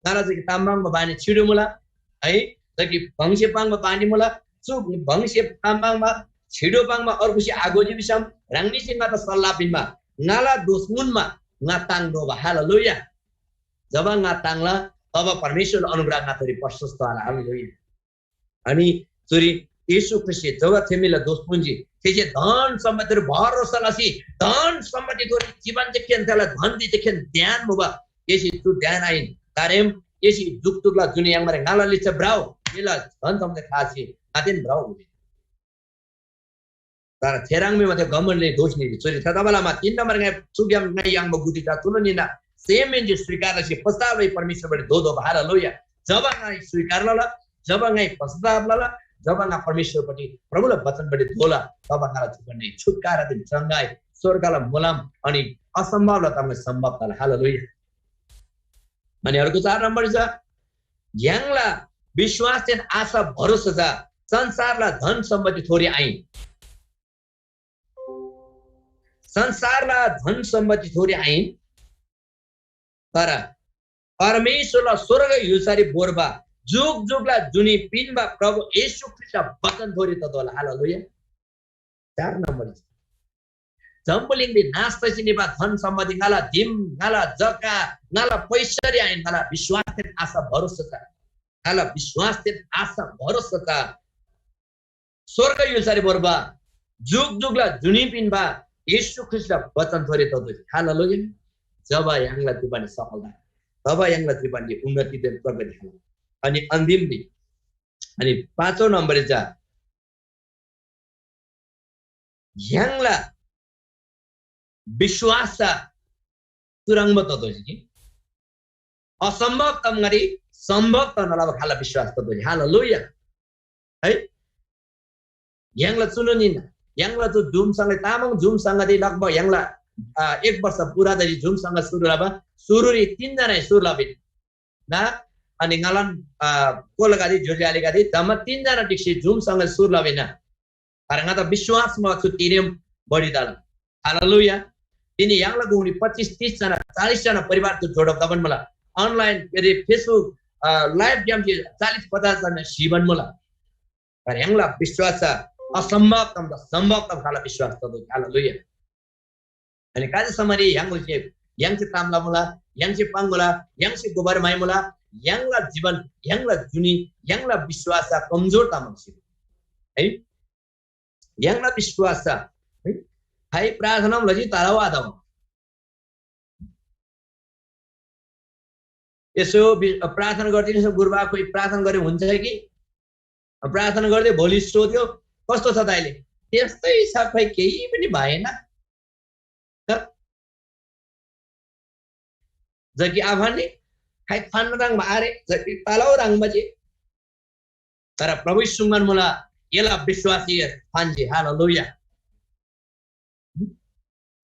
ङाला चा कि ताम पाङ्बा बानी छिडो मुला, है, चा कि भङसे पाङ्बा बानी मुला, चु भङसे ताम पाङ्बा, छिडो पाङ्बा अर्गुसे आघोजी भिसम, ह्राङनीसे ङादा सल्लाह पिन्‍बा, ङाला दोष मुनमा ङा ताङ्तोःबा। हालेलुया। जब ङा ताङ्ला, तब परमेश्‍वरला अनुग्रह ङाथोरी प्रशस्त होला। हालेलुया। अनि चुरी येशू ख्रीष्‍टसे जब थे म्‍हिला दोष पुन्‍जी, थेसे धन सम्‍पत्तिरी भरोसा लसी धन सम्‍पत्तिथोरी जीवन देखेन थेला धन देखेन ध्यान मुबा। येशू चु ध्यान आइन। तारेम येशू जुकजुकला जुनी याङ्बारे ङाला लिच्‍छा भ्रउ, एला धन सम्‍पत्ति थासी आतेन भ्रउ। तर थेह्रङ् म्‍हि मात्रै घमण्‍डले दोष निजी। चुरी थेतबालामा तीन नम्बर ङाइ चुग्‍याम ङाइ याङ्बा गुदी चा चुनोन हिन्‍ना, सेमहेन्‍से स्वीकार लसी पश्चाताप लई परमेश्‍वरपट्टि धोतोःबा। हालेलुया। जब ङाइ स्वीकार लला, जब ङाइ पश्चाताप लला, जब ङा परमेश्‍वरपट्टि प्रभुला वचनपट्टि धोला, तब ङाला जीवनरी छुटकारा दिन चङ्गाई, स्वर्गला मुलाम अनि असम्भवला तामले सम्भव तला। हालेलुया। अनि अर्को चार नम्बर छ, य्‍हाङला विश्‍वासदेन आशा भरोसा चा संसारला धन सम्‍पत्ति थोरी आहिन। संसारला धन सम्‍पत्ति थोरी आहिन, तर परमेश्‍वरला स्‍वर्ग य्‍हुल्‍सारी भोर्बा जुकजुकला जुनी पिन्‍बा प्रभु येशू ख्रीष्‍टला वचन थोरी ततोःला। हालेलुया। चार नम्बर, जम्‍बुलिङरी नाश तसी निबा धन सम्‍पत्ति, ङाला दिम, ङाला जग्‍गा, ङाला पैसरी आहिन, ङाला विश्‍वासदेन आशा भरोसा चा। ङाला विश्‍वासदेन आशा भरोसा चा स्‍वर्ग य्‍हुल्‍सारी भोर्बा जुकजुकला जुनी पिन्‍बा येशू ख्रीष्‍टला वचन थोरी ततोःजी। हालेलुया। जब य्‍हाङला जीवनरी सफलता, तब य्‍हाङला जीवनरी उन्नतिदेन प्रगति होला। अनि अन्तिमरी, अनि पाँचौं नम्बररी चा य्‍हाङला विश्‍वास चा चुह्रङ्बा ततोःजी कि असम्भव तामगरी सम्भव तनला खाला विश्‍वास ततोःजी। हालेलुया। है, य्‍हाङला चुनोन हिन्‍ना, य्‍हाङला चु Zoom संगति, तामाङ Zoom संगति लगभग य्‍हाङला, आ, एक वर्ष पूरा तजी Zoom संगति सुरु लबा। सुरुरी तीन जना सुरु लबा ना, अनि ङालान, आ, कोलागदे, ज्‍योज्‍यो आलेगदे जम्मा तीन जना ढिक्‍सी Zoom संगति सुरु लबा ना। तर ङादा विश्‍वास मुला चु तिरेम बढी तला। हालेलुया। तिनी य्‍हाङला गुङरी पच्‍चिस तीस जना, चालिस जना परिवार चु जोडब तबान मुला। Online, के अरे, Facebook, आ, live ग्‍याम जे चालिस पचास जना सिबान मुला। तर य्‍हाङला विश्‍वास चा असम्भव तामदा सम्भव तब खाला विश्‍वास ततोःजी। हालेलुया। अनि काजि समरी य्‍हाङसे, य्‍हाङसे ताम लमुला, य्‍हाङसे पाङ्मुला, य्‍हाङसे गोबर माइमुला, य्‍हाङला जीवन, य्‍हाङला जुनी, य्‍हाङला विश्‍वास चा कमजोर तामसी। है? य्‍हाङला विश्‍वास चा, है? खाइ प्रार्थना लजी तर आतम। यसो बि-, प्रार्थना गरिदिनुहोस् न गुरुबा, खोइ प्रार्थना गरे हुन्छ कि? प्रार्थना गर्दै भोलि सोध्यो, "कस्तो छ त अहिले?" "त्यस्तै छ, खोइ केही पनि भएन।" त जकि आफाने खाइ फान्न ताङ आरे, जकि तालाउ ताङ बजे। तर प्रभु सुङ्गन मुला, एला विश्‍वास फान्‍जी। हालेलुया।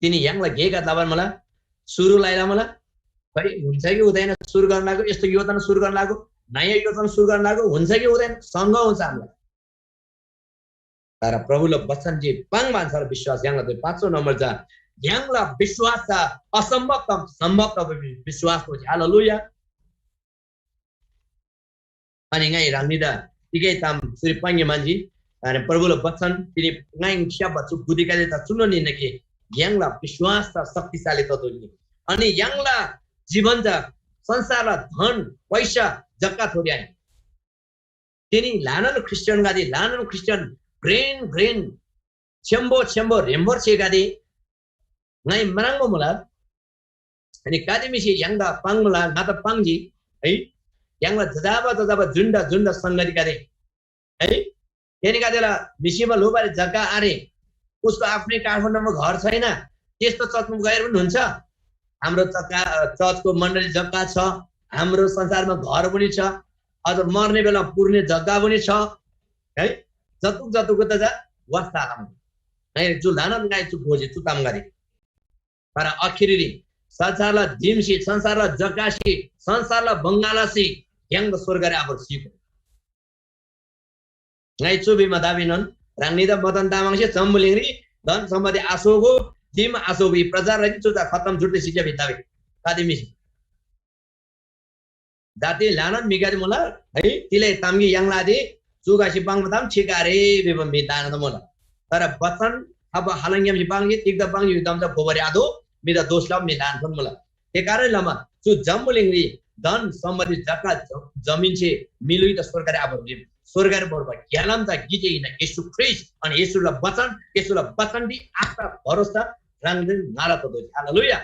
तिनी य्‍हाङला गेगत लबान मुला, सुरु लाइला मुला, खै हुन्छ कि हुँदैन सुरु गर्न लागो, यस्तो योजना सुरु गर्न लागो, नयाँ योजना सुरु गर्न लागो, हुन्छ कि हुँदैन, सङ्घ हुन्छ हामीलाई। तर प्रभुला वचन जे पाङ्बा अन्‍छार विश्‍वास य्‍हाङला त्यो पाँचौं नम्बर चा य्‍हाङला विश्‍वास चा असम्भव ताम सम्भव तब विश्‍वास हो। हालेलुया। अनि ङाइ ह्राङनीदा तिगै ताम चुरी पाङ्‌गे म्‍हन्‍जी। अनि प्रभुला वचन तिनी ङाइ स्‍याप्‍बा चु बुद्धिगदे ता चुनोन हिन्‍ना कि य्‍हाङला विश्‍वास ता शक्तिशाली ततोःनी। अनि य्‍हाङला जीवन चा संसारला धन, पैसा, जग्‍गा थोरी आहिन। तिनी ल्‍हानान ख्रीष्‍टियानगदे, ल्‍हानान ख्रीष्‍टियान घ्रेन घ्रेन छेम्‍बो छेम्‍बो ह्रेम्‍बोर छेगदे ङाइ म्राङ्बा मुला। अनि गाते म्‍हिसे य्‍हाङदा पाङ्‌मुला, ङादा पाङ्जी है। य्‍हाङला जजाबा जजाबा जुन्‍डा जुन्‍डा संगतिगदे है, थेनीगदेला म्‍हिसेबा ल्‍हुबारी जग्‍गा आरे, उसको आफ्नै काठमाडौँमा घर छैन, त्यस्तो चर्चमा गएर पनि हुन्छ। हाम्रो जग्गा, अ, चर्चको मण्डली जग्गा छ, हाम्रो संसारमा घर पनि छ, अझ मर्ने बेला पुर्ने जग्गा पनि छ है। जतुक जतुक त जा वास्ता आलाम। है, जो लाना ङाइ चु भोजे चु ताम गरे। तर आखिरी संसारला दिमसे, संसारला जग्गासे, संसारला बङ्गालासे य्‍हाङदा स्वर्गरी आबर सिगो। ङाइ चु भिमा दाबीनोन ह्राङनीदा मदन तामाङसे जम्‍बुलिङरी धन सम्‍पत्ति आस्‍होगो, दिम आस्‍होगो, यी प्रचार रजी चुजा खतम झुट्टै शिक्षा भित्ताबे। तादे मिसी। जाति ल्‍हानान म्‍हिगदे मुला, है, तिलै तामगी य्‍हाङला आदि चुगासे पाङ्बा ताम ठिक आरे भिबा म्‍हि दाना मुला। तर बचन अब हालङग्‍यामसे पाङ्जी, तिग्‍दा पाङ्जी भिबा ताम चा गोबररी आदो, म्‍हिदा दोष लबा म्‍हि ल्‍हानान मुला। थे कारण लमा चु जम्‍बुलिङरी धन सम्‍पत्ति जग्‍गा ज-, जमिनसे मिलुइ त स्‍वर्गरी आभोर्जी। स्‍वर्गरी भोर्बा ग्‍यालाम चा गिजे हिन्‍ना येशू ख्रीष्‍ट। अनि येशूला बचन, येशूला बचनरी आशा भरोसा ह्राङदेन ङाला तोदोजी। हालेलुया।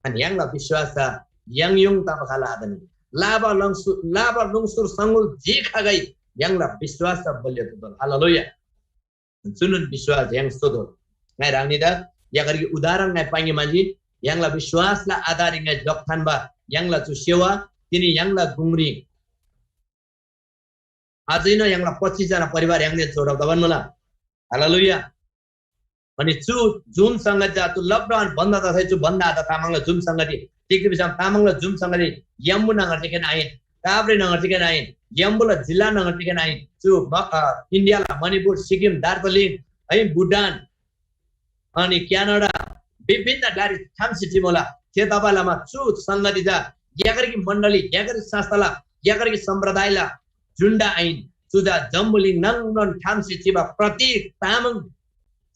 अनि य्‍हाङला विश्‍वास चा याङयुङ तबा खाल आतनी। लाबा लङसु-, लाबा लुङसुर सङगुल जे खगै य्‍हाङला विश्‍वास चा बलियो तोदोल। हालेलुया। चुनोन विश्‍वास य्‍हाङ सोतोल। ङाइ ह्राङनीदा यागरगी उदाहरण ङाइ पाङ्गे म्‍हन्‍जी। य्‍हाङला विश्‍वासला आधाररी ङाइ जग थान्‍बा य्‍हाङला चु सेवा तिनी य्‍हाङला गुङरी अझैन य्‍हाङला पच्चिस जना परिवार य्‍हाङदेन जोडब तबान मुला। हालेलुया। अनि चु जुन संगति चा चु लकडाउन बन्द तसै चु बन्द आत तामाङला जुन संगति, तिग्‍दा भिसम तामाङला जुन संगति यम्बु नगर चिकन आइन, काभ्रे नगर चिकन आइन, यम्बुला जिल्ला नगर चिकन आइन, चु म-, अ, इन्डियाला मणिपुर, सिक्किम, दार्जिलिङ, है, भुटान, अनि क्यानाडा, विभिन्न ग्‍लारी थाम्‍सी चिमुला। थे तबालामा चु संगति चा ग्‍यागरकी मण्डली, ग्‍यागरकी संस्थाला, ग्‍यागरकी सम्प्रदायला झुन्‍ड आइन। चु चा जम्‍बुलिङ नाङनोन थाम्‍सी चिबा प्रत्येक तामाङ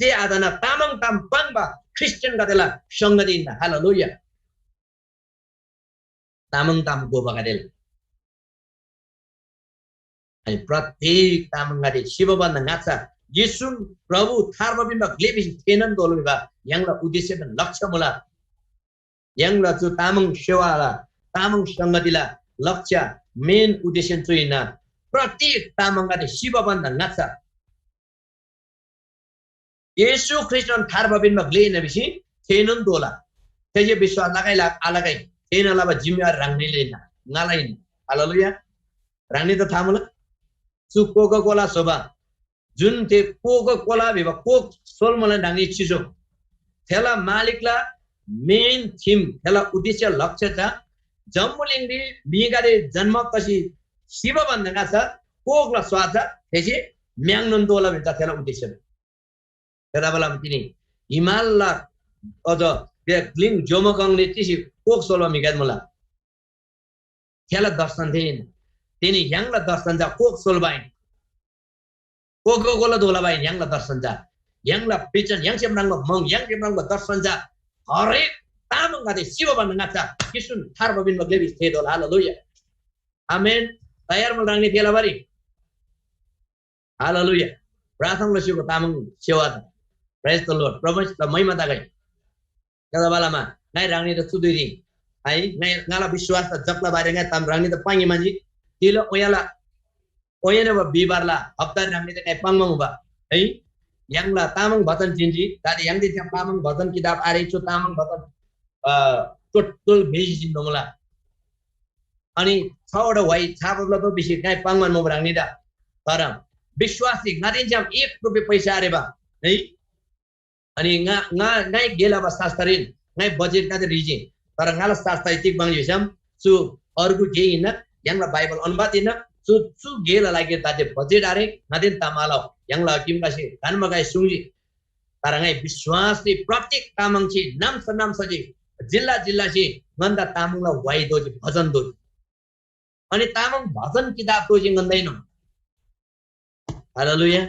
जे आतना तामाङ ताम पाङ्बा ख्रिस्टियनगदेला संगति हिन्‍ना। हालेलुया। तामाङ ताम गोबागदेला अनि प्रत्येक तामाङगदे सिबा भन्‍दा ङाच्‍छा येशू प्रभु थार्बा पिन्‍बा ग्‍ले भिसी थेःनान तोःला भिबा य्‍हाङला उद्देश्य लक्ष्य मुला। य्‍हाङला चु तामाङ सेवाला, तामाङ संगतिला लक्ष्य मेन उद्देश्य चु हिन्‍ना। प्रत्येक तामाङगदे सिबा भन्‍दा ङाच्‍छा येशू ख्रीष्‍टन थार्बा पिन्‍बा ग्‍ले हिन्‍ना भिसी थेःनोन तोःला। थेसे विश्‍वास लगै ला-, आलगै थेःना लबा जिम्‍मेवारी ह्राङनीले हिन्‍ना, ङाला हिन्‍ना। हालेलुया। ह्राङनी त था मुला, चु कोका कोला स्‍होबा, जुन थे कोका कोला भिबा कोक सोल्‍मोला ह्राङनी चिसो। थेला मालिकला मेन थिम, थेला उद्देश्य लक्ष्य चा जम्‍बुलिङरी म्‍हिगदे जन्‍म तसी सिबा भन्‍दा ङाच्‍छा कोकला स्वाद चा थेसे म्‍याङ्नोन तोःला भिन्‍चा थेला उद्देश्य। थेतबालामा तिनी हिमालला अझ ग्‍लिङ जोमगङले चिसी कोक सोल्‍बा म्‍हिगदे मुला। थेला दर्शन थे हिन्‍ना। तिनी य्‍हाङला दर्शन चा कोक सोल्‍बा आहिन। कोको कोला धोला आहिन य्‍हाङला दर्शन चा। य्‍हाङला भिजन, य्‍हाङसे म्राङ्बा मङ, य्‍हाङसे म्राङ्बा दर्शन चा हरेक तामाङगदे सिबा भन्‍दा ङाच्‍छा येशून थार्बा पिन्‍बा ग्‍ले भिसी थेःतोःला। हालेलुया। आमेन। तयार मुला ह्राङनी थेला बारी? हालेलुया। प्रार्थना लसीको तामाङ सेवा त। Praise the Lord। प्रभुदा महिमा तगै। थेतबालामा ङाइ ह्राङनीदा चुदुइरी है, ङाइ ङाला विश्‍वासदा जगला बारे ङाइ ताम ह्राङनीदा पाङ्‌गे म्‍हन्‍जी। तिलो ओयाला ओयनबा बिहिबारला हप्ता ह्राङनीदा ङाइ पाङ्बा मुबा है। य्‍हाङला तामाङ भजन जिन्‍जी, दादी य्‍हाङदे छ्‌याम तामाङ भजन किताब आरे चु तामाङ भजन अ, टोटल भेजी जिन्‍बा मुला। अनि छवटा व्‍हाइ छाप लतो भिसी ङाइ पाङ्‌बान मुबा ह्राङनीदा। तर विश्‍वासरी ङादेन छ्‌याम एक रुपियाँ पैसा आरेबा है। अनि ङा, ङा, ङाइ गे लबा शास्‍त्ररीन ङाइ बजेट गाते रिजी। तर ङाला शास्‍त्र तिग बङ्जी भिसम चु अर्गु गे हिन्‍ना, य्‍हाङला बाइबल अनुवाद हिन्‍ना, चु, चु गेला लागिरी दाते बजेट आरे, ङादेन तमाला य्‍हाङला किमकासे धन्‍म गाइ सुङ्जी। तर ङाइ विश्‍वासरी प्रत्येक तामाङसे नाम्‍सा नाम्‍सासे जिल्‍ला जिल्‍लासे ङन्‍दा तामाङला व्‍हाइ दोजी, भजन दोजी। अनि तामाङ भजन किताब दोजी ङन्‍दैनोन। हालेलुया।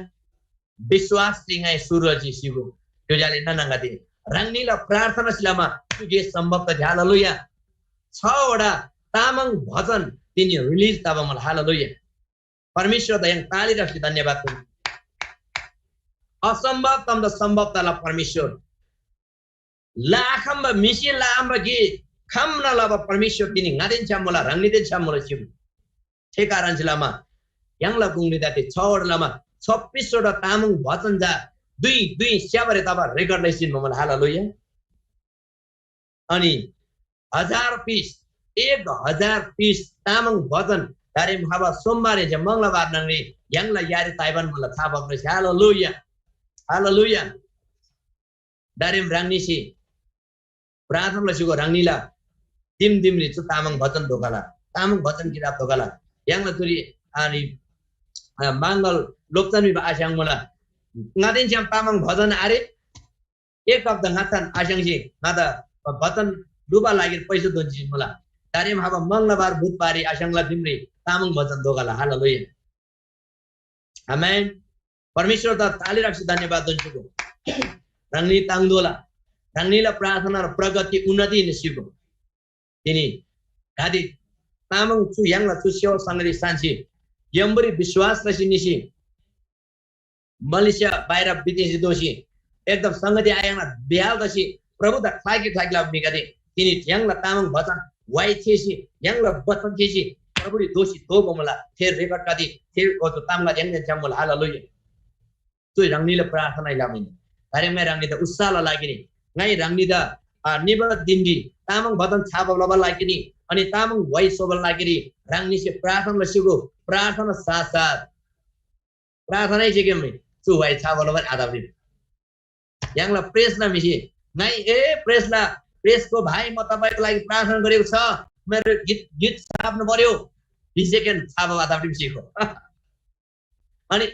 विश्‍वासरी ङाइ सुरजी सिगो। त्यो जाले ननङ्गदे ह्राङनीला प्रार्थनासे लमा चु गे सम्भव तजी। हालेलुया। छवटा तामाङ भजन तिनी रिलिज तबा मुला। हालेलुया। परमेश्‍वरदा य्‍हाङ ताली रासी धन्‍यवाद पिन्‍ना। असम्भव तामदा सम्भव तला परमेश्‍वर। लआखम्‍बा म्‍हिसे लआम्‍बा गे खम्‍ना लबा परमेश्‍वर तिनी ङादेन छ्‌याम मुला, ह्राङनीदेन छ्‌याम मुला चिउ। थे कारणसे लमा य्‍हाङला गुङरीदा थे छवटा लमा छब्बिसवटा तामाङ भजन जा दुई दुई स्‍याबारी तबा रेकर्ड लैसिन मुला। हालेलुया। अनि हजार पिस, एक हजार पिस तामाङ भजन दारेम खबा सोमबार जे मंगलबार नङरी य्‍हाङला यारी ताइबान मुला था बक्रेसी। हालेलुया। हालेलुया। दारेम ह्राङनीसे प्रार्थना लसीको ह्राङनीला दिम दिमरी चु तामाङ भजन धोकाला, तामाङ भजन किताब धोकाला। य्‍हाङला चुरी अनि माङ्गल लोप्चन भिबा आस्याङ मुला। ङादेन छ्‌याम तामाङ भजन आरे एक हप्ता ङाच्‍छान आस्याङसे ङादा भजन डुबा लागिर पैसा दोन्‍सी मुला। दारेम हाबा मंगलबार बुधबारी आस्याङला दिमरी तामाङ भजन दोगला। हालेलुया। आमेन। परमेश्‍वरदा ताली राख्‍सी धन्‍यवाद दोन्‍सीगो। ह्राङनी ताङ्दोला। ह्राङनीला प्रार्थना र प्रगति उन्नति हिन्‍ना सिगो। तिनी गादी तामाङ चु य्‍हाङला चु सेवा संगति सान्‍सी यम्‍बुरी विश्‍वास लसी निसी मलेसिया बाहिर विदेशी दोसी एकदम संगति आयाङ्ना बिहाल तसी प्रभुदा ख्लाकी ख्लाकी लबा म्‍हिगदे तिनी य्‍हाङला तामाङ बचन वाइ थेसी य्‍हाङला बचन थेसी प्रभुरी दोसी दोबा मुला। थे रेकर्ड कति थे ओजो तामगदे य्‍हाङदेन छ्‌याम मुला। हालेलुया। चु ह्राङनीला प्रार्थना लमिन। तारेम ङाइ ह्राङनीदा उत्साहला लागिरी ङाइ ह्राङनीदा आ, निबा दिनरी तामाङ बचन छाप लबा लागिरी अनि तामाङ वाइ सोबा लागिरी ह्राङनीसे प्रार्थना लसिगो। प्रार्थना साथ साथ प्रार्थना ही जेकेम चु वाइ छाप लबा आदाबरी। य्‍हाङला प्रेसला म्‍हिसे ङाइ ए प्रेसला प्रेसको भाइ म तपाईँको लागि प्रार्थना गरेको छ। मेरो गीत गीत छाप्नु पर्यो। बिस सेकेन्ड छाप आदाबरी सिको। अनि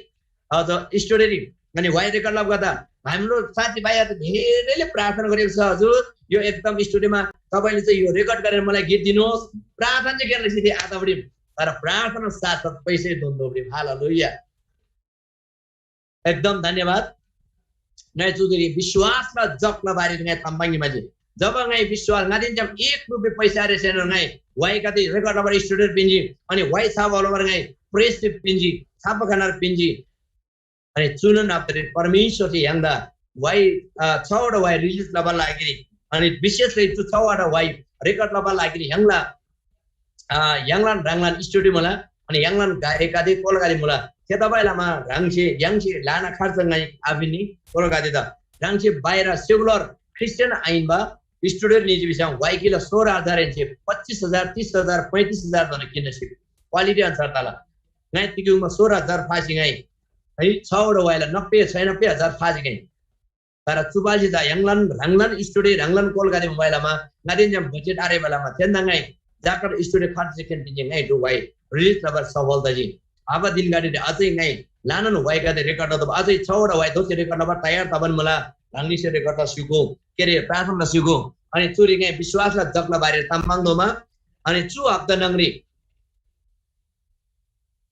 अझ स्टुडियोरी अनि वाइ रेकर्ड लभ गर्दा हाम्रो साथीभाइहरू धेरैले प्रार्थना गरेको छ, "हजुर, यो एकदम स्टुडियोमा तपाईँले चाहिँ यो रेकर्ड गरेर मलाई गीत दिनुहोस्।" प्रार्थना चाहिँ गरेर सिधै आतापट्टि, तर प्रार्थना साथसाथ पैसै दोन्दोपट्टि। हालेलुया। एकदम धन्यवाद। ङाइ चुदुरी विश्वासला जगला बारेरी ङाइ ताम्‍बाङ्‌गे म्‍हाजी। जब ङाइ विश्वास ङादेन छ्‌याम एक रुपियाँ पैसा आरेसेनोन ङाइ वाइगदे रेकर्ड लबर स्टुडियो पिन्‍जी, अनि वाइ छाप लबर ङाइ प्रेस पिन्‍जी, छापखानार पिन्‍जी। अनि चुनोन हप्तारी परमेश्‍वरसे य्‍हाङदा वाइ, अ, छवटा वाइ रिलिज लबाला लागिरी, अनि विशेष गरी चु छवटा वाइ रेकर्ड लबाला लागिरी य्‍हाङला, अ, य्‍हाङलान ह्राङलान स्टुडियो मुला, अनि य्‍हाङलान गायकगदे कोलगदे मुला। थेतबासेलमा ह्राङसे य्‍हाङसे ल्‍हाना खर्च ङाइ आपिन्‍नी कोलगदेदा। ह्राङसे बाहिर सेकुलर ख्रिस्टियन आहिन्‍बा स्टुडियो निजी भिसम वाइकीला सोह्र हजार एन्‍से पच्चिस हजार, तीस हजार, पैंतिस हजार जना किन्न सिक। क्वालिटी अनुसार तला। ङाइ तिग्‍युङमा सोह्र हजार फासी ङाइ है, छवटा वाइला नब्बे, छयानब्बे हजार फाजी ङाइ। तर चुबाजी दा य्‍हाङलान ह्राङलान स्टुडियो ह्राङलान कोलगदे मोबाइलमा ङादेन जम बजेट आरे बेलामा थेन्‍दा ङाइ जाकर स्टुडियो खर्च खेन पिन्‍जे ङाइ डु वाइ रिलिज लबर सफल तजी। अब दिनगदे अझै ङाइ लानन वाइगदे रेकर्ड लतब अझै छवटा वाइ दोसे रेकर्ड लबर तयार तबन मुला। ह्राङनीसे रेकर्ड लसिगो, के अरे, प्रार्थना लसिगो। अनि चुरी ङाइ विश्वासला जगला बारेर ताम पाङ्दोमा अनि चु हप्ता नङरी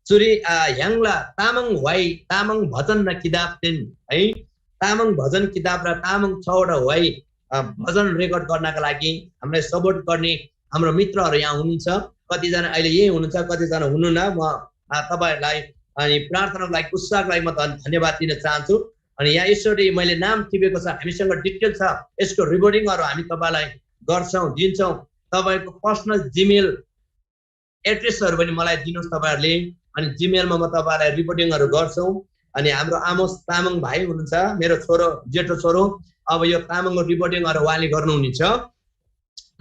चुरी, आ, य्‍हाङला तामाङ वाइ, तामाङ भजन न किताबदेन है, तामाङ भजन किताब र तामाङ छवटा वाइ, आ, भजन रेकर्ड गर्नका लागि हामीलाई सपोर्ट गर्ने हाम्रो मित्रहरू यहाँ हुनुहुन्छ। कतिजना अहिले यही हुनुहुन्छ, कतिजना हुनुहुन्न। म, आ, तपाईँहरूलाई अनि प्रार्थनाको लागि, उत्साहको लागि म धन-, धन्यवाद दिन चाहन्छु। अनि यहाँ यसरी मैले नाम टिपेको छ, हामीसँग डिटेल छ, यसको रिपोर्टिङहरू हामी तपाईँलाई गर्छौँ, दिन्छौँ। तपाईँको पर्सनल जिमेल एड्रेसहरू पनि मलाई दिनुहोस् तपाईँहरूले। अनि जिमेलमा म तपाईँहरूलाई रिपोर्टिङहरू गर्छौँ। अनि हाम्रो आमोस तामाङ भाइ हुनुहुन्छ, मेरो छोरो, जेठो छोरो, अब यो तामाङको रिपोर्टिङहरू उहाँले गर्नुहुनेछ।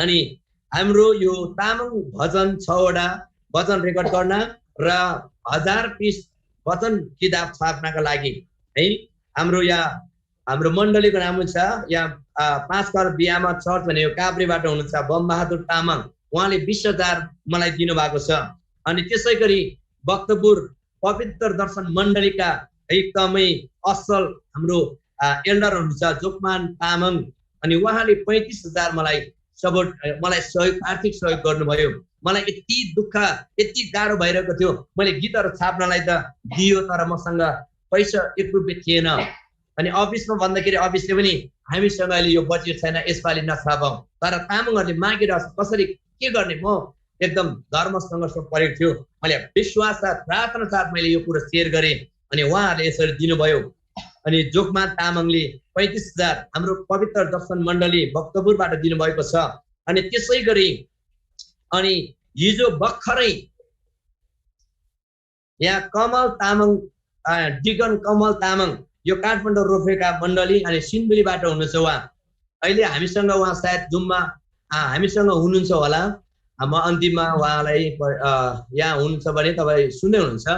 अनि हाम्रो यो तामाङ भजन छवटा भजन रेकर्ड गर्न र हजार पिस भजन किताब छाप्नका लागि है, हाम्रो यहाँ हाम्रो मण्डलीको नाम हुन्छ यहाँ, अ, पाँच घर बिहामा चर्च भन्ने यो काभ्रेबाट हुनुहुन्छ बम बहादुर तामाङ, उहाँले बिस हजार मलाई दिनुभएको छ। अनि त्यसै गरी भक्तपुर पवित्र दर्शन मण्डलीका एकदमै असल हाम्रो, अ, एल्डर हुनुहुन्छ जोकमान तामाङ, अनि उहाँले पैँतिस हजार मलाई सपोर्ट, अ, मलाई सहयोग, आर्थिक सहयोग गर्नुभयो। मलाई यति दुःख, यति गाह्रो भइरहेको थियो, मैले गीतहरू छाप्नलाई त दियो, तर मसँग पैसा एक रुपियाँ थिएन। अनि अफिसमा भन्दाखेरि अफिसले पनि, "हामीसँग अहिले यो बजेट छैन, यसपालि नछापौँ।" तर तामाङहरूले मागिरहेको छ, कसरी के गर्ने? म एकदम धर्म सङ्घर्षमा परेको थियो। मैले विश्वास साथ, प्रार्थना साथ मैले यो कुरो सेयर गरेँ। अनि उहाँहरूले यसरी दिनुभयो। अनि जोकमान तामाङले पैँतिस हजार हाम्रो पवित्र दर्शन मण्डली भक्तपुरबाट दिनुभएको छ। अनि त्यसै गरी अनि हिजो भर्खरै यहाँ कमल तामाङ, अ, डिकन कमल तामाङ, यो काठमाडौँ रोपेका मण्डली अनि सिन्धुलीबाट हुनुहुन्छ उहाँ। अहिले हामीसँग उहाँ सायद जुममा, अ, हामीसँग हुनुहुन्छ होला। अ, म अन्तिममा उहाँलाई प-, अ, यहाँ हुनुहुन्छ भने तपाईँ सुन्दै हुनुहुन्छ।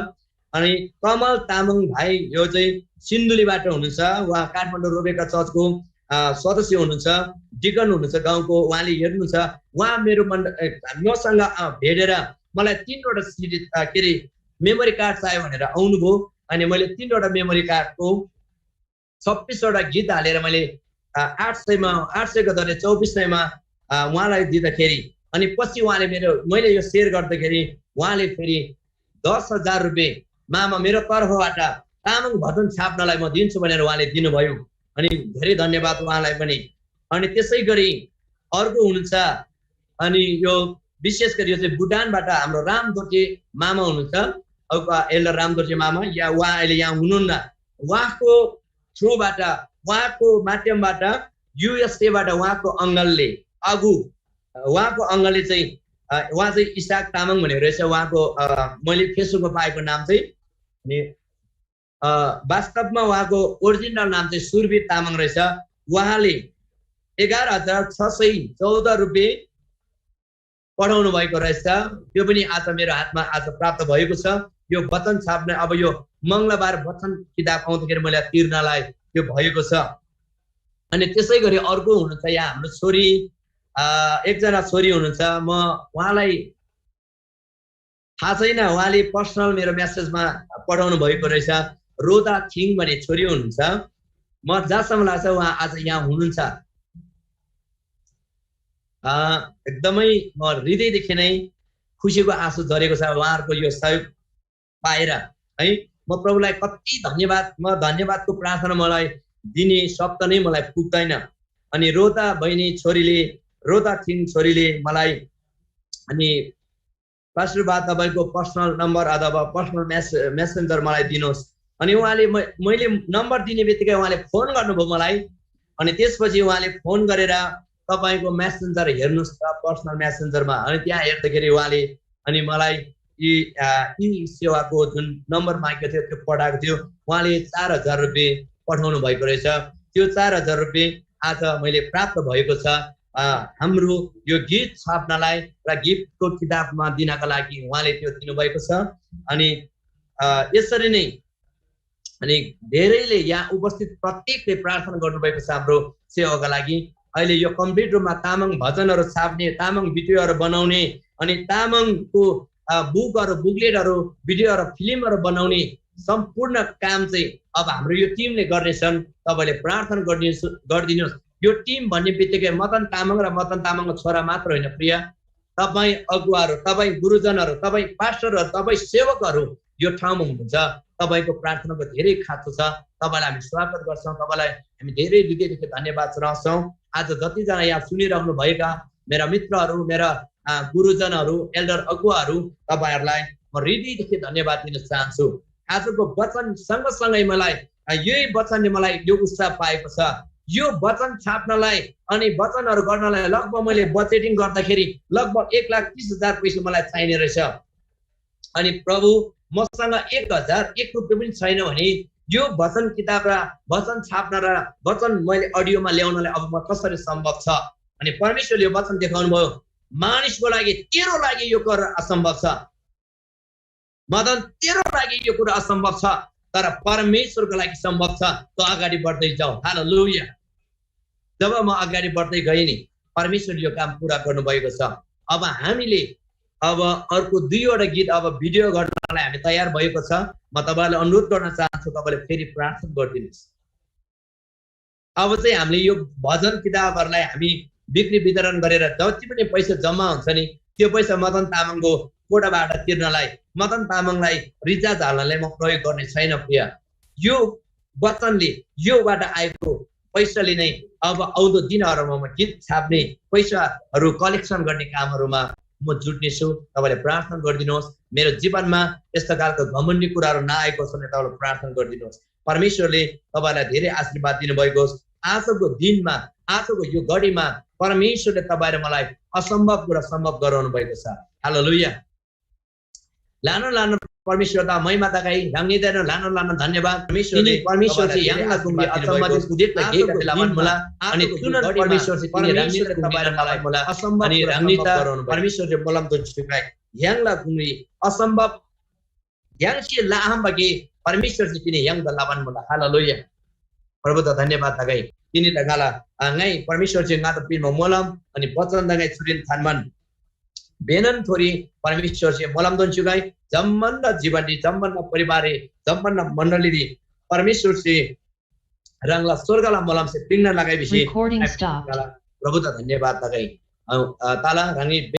अनि कमल तामाङ भाइ यो चाहिँ सिन्धुलीबाट हुनुहुन्छ, उहाँ काठमाडौँ रोपेका चर्चको, अ, सदस्य हुनुहुन्छ, डिकन हुनुहुन्छ गाउँको, उहाँले हेर्नुहुन्छ। उहाँ मेरो मण्ड-, ए, मसँग, अ, भेटेर मलाई तिनवटा सिडी, अ, के अरे, मेमोरी कार्ड चाहियो भनेर आउनुभयो। अनि मैले तिनवटा मेमोरी कार्डको छब्बिसवटा गीत हालेर मैले आठ सयमा आठ सयको दरले चौबिस सयमा उहाँलाई दिँदाखेरि, अनि पछि उहाँले मेरो, मैले यो सेयर गर्दाखेरि उहाँले फेरि दस हजार रुपियाँ, मामा, मेरो तर्फबाट तामाङ भजन छाप्नलाई म दिन्छु भनेर उहाँले दिनुभयो। अनि धेरै धन्यवाद उहाँलाई पनि। अनि त्यसै गरी अर्को हुनुहुन्छ, अनि यो विशेष गरी यो चाहिँ भुटानबाट हाम्रो राम दोर्जे मामा हुनुहुन्छ। अब एल्डर राम दोर्जे मामा, या उहाँ अहिले यहाँ हुनुहुन्न। उहाँको थ्रुबाट, उहाँको माध्यमबाट युएसएबाट उहाँको अङ्गलले, आगु, उहाँको अङ्गलले चाहिँ, उहाँ चाहिँ इसाक तामाङ भनेको रहेछ। उहाँको, मैले फेसबुकमा पाएको नाम चाहिँ, अनि वास्तवमा उहाँको ओरिजिनल नाम चाहिँ सुरवीर तामाङ रहेछ। उहाँले एघार हजार छ सय चौध रुपियाँ पठाउनु भएको रहेछ। त्यो पनि आज मेरो हातमा आज प्राप्त भएको छ। यो वचन छाप्ने, अब यो मङ्गलबार वचन किताब आउँदाखेरि मैले तिर्नलाई त्यो भएको छ। अनि त्यसै गरी अर्को हुनुहुन्छ यहाँ हाम्रो छोरी, एकजना छोरी हुनुहुन्छ। म उहाँलाई थाहा छैन, उहाँले पर्सनल मेरो म्यासेजमा पठाउनु भएको रहेछ। रोदा थिङ भन्ने छोरी हुनुहुन्छ। म जहाँसम्म लाग्छ उहाँ आज यहाँ हुनुहुन्छ। एकदमै म हृदयदेखि नै खुसीको आँसु झरेको छ उहाँहरूको यो सहयोग पाएर है। म प्रभुलाई कति धन्यवाद, म धन्यवादको प्रार्थना मलाई दिने शब्द नै मलाई पुग्दैन। अनि रोता बहिनी छोरीले, रोता थिङ छोरीले मलाई अनि पास्टर बा, तपाईँको पर्सनल नम्बर अथवा पर्सनल म्यास मेसेन्जर मलाई दिनुहोस्। अनि उहाँले, मैले नम्बर दिने बित्तिकै उहाँले फोन गर्नुभयो मलाई। अनि त्यसपछि उहाँले फोन गरेर, तपाईँको मेसेन्जर हेर्नुहोस् त, पर्सनल मेसेन्जरमा। अनि त्यहाँ हेर्दाखेरि उहाँले अनि मलाई यी यी सेवाको जुन नम्बर मागेको थियो, त्यो पठाएको थियो। उहाँले चार हजार रुपियाँ पठाउनु भएको रहेछ। त्यो चार हजार रुपियाँ आज मैले प्राप्त भएको छ। हाम्रो यो गीत छाप्नलाई र गीतको किताबमा दिनका लागि उहाँले त्यो दिनुभएको छ। अनि यसरी नै अनि धेरैले यहाँ उपस्थित प्रत्येकले प्रार्थना गर्नुभएको छ हाम्रो सेवाका लागि। अहिले यो कम्प्लिट रूपमा तामाङ भजनहरू छाप्ने, तामाङ भिडियोहरू बनाउने, अनि तामाङको बुकहरू, बुकलेटहरू, भिडियोहरू, फिल्महरू बनाउने सम्पूर्ण काम चाहिँ अब हाम्रो यो टिमले गर्नेछन्। तपाईँले प्रार्थना गरिदिनु गरिदिनुहोस्। यो टिम भन्ने बित्तिकै मदन तामाङ र मदन तामाङको छोरा मात्र होइन, प्रिय, तपाईँ अगुवाहरू, तपाईँ गुरुजनहरू, तपाईँ पास्टरहरू, तपाईँ सेवकहरू यो ठाउँमा हुनुहुन्छ। तपाईँको प्रार्थनाको धेरै खाँचो छ। तपाईँलाई हामी स्वागत गर्छौँ, तपाईँलाई हामी धेरै हृदयदेखि धन्यवाद चढाउँछौँ। आज जतिजना यहाँ सुनिराख्नु भएका मेरा मित्रहरू, मेरा गुरुजनहरू, एल्डर अगुवाहरू, तपाईँहरूलाई म हृदयदेखि धन्यवाद दिन चाहन्छु। आजको वचन सँगसँगै मलाई यही वचनले मलाई यो उत्साह पाएको छ। यो वचन छाप्नलाई अनि वचनहरू गर्नलाई लगभग मैले बजेटिङ गर्दाखेरि लगभग एक लाख तीस हजार पैसा मलाई चाहिने रहेछ। अनि प्रभु, मसँग एक हजार एक रुपियाँ पनि छैन भने यो वचन किताब र वचन छाप्न र वचन मैले अडियोमा ल्याउनलाई अब म कसरी सम्भव छ? अनि परमेश्वरले यो वचन देखाउनु भयो, मानिसको लागि, तेरो लागि यो कर असम्भव छ। मदन, तेरो लागि यो कुरा असम्भव छ, तर परमेश्वरको लागि सम्भव छ। त अगाडि बढ्दै जाऊ। हालेलुया। जब म अगाडि बढ्दै गएँ नि, परमेश्वरले यो काम पूरा गर्नुभएको छ। अब हामीले अब अर्को दुईवटा गीत अब भिडियो गर्नलाई हामी तयार भएको छ। म तपाईँलाई अनुरोध गर्न चाहन्छु, तपाईँले फेरि प्रार्थना गरिदिनुहोस्। अब चाहिँ हामीले यो भजन किताबहरूलाई हामी बिक्री वितरण गरेर जति पनि पैसा जम्मा हुन्छ नि, त्यो पैसा मदन तामाङको कोटाबाट तिर्नलाई, मदन तामाङलाई रिचार्ज हाल्नलाई म प्रयोग गर्ने छैन, प्रिय। यो वचनले, योबाट आएको पैसाले नै अब आउँदो दिनहरूमा म गीत छाप्ने पैसाहरू कलेक्सन गर्ने कामहरूमा म जुट्नेछु। तपाईँले प्रार्थना गरिदिनुहोस्। मेरो जीवनमा यस्तो खालको घमण्डी कुराहरू नआएको छ भने तपाईँले प्रार्थना गरिदिनुहोस्। परमेश्वरले तपाईँलाई धेरै आशीर्वाद दिनुभएको होस्। आजको दिनमा, आजको यो घडीमा परमेश्वरले तपाईँ र मलाई असम्भव कुरा सम्भव गराउनु भएको छ। हालेलुया। ल्‍हानान ल्‍हानान परमेश्‍वरदा महिमा तगै, ह्राङनीदाएनोन ल्‍हानान ल्‍हानान धन्‍यवाद। परमेश्‍वरसे य्‍हाङला गुङरी अचम्‍मदेन उदेकला गेगदे लबान मुला, अनि थेनोन परमेश्‍वरसे तिनी ह्राङनीला गुङरी लबान मुला, अनि ह्राङनीदा परमेश्‍वरसे मोलमदेन स्‍युगै। य्‍हाङला गुङरी असम्भव य्‍हाङसे लआखम्‍बा गे परमेश्‍वरसे तिनी य्‍हाङदा लबान मुला। हालेलुया। प्रभुदा धन्‍यवाद तगै। तिनीदा ङाला, अ, ङाइ परमेश्‍वरसे ङादा पिन्‍बा मोलम अनि वचनदा ङाइ चुरीन थान्‍बान। बेनन थोरी परमेश्‍वरसे मोलमदोन स्‍युगै, जम्‍मान जीवनरी, जम्‍मान परिवाररी, जम्‍मान मण्‍डलीरी परमेश्‍वरसे ह्राङला स्‍वर्गला मोलमसे पिङना लगै भिसी Recording stopped. प्रभुदा धन्यवाद तगै। अ, अ, ताला ह्राङनी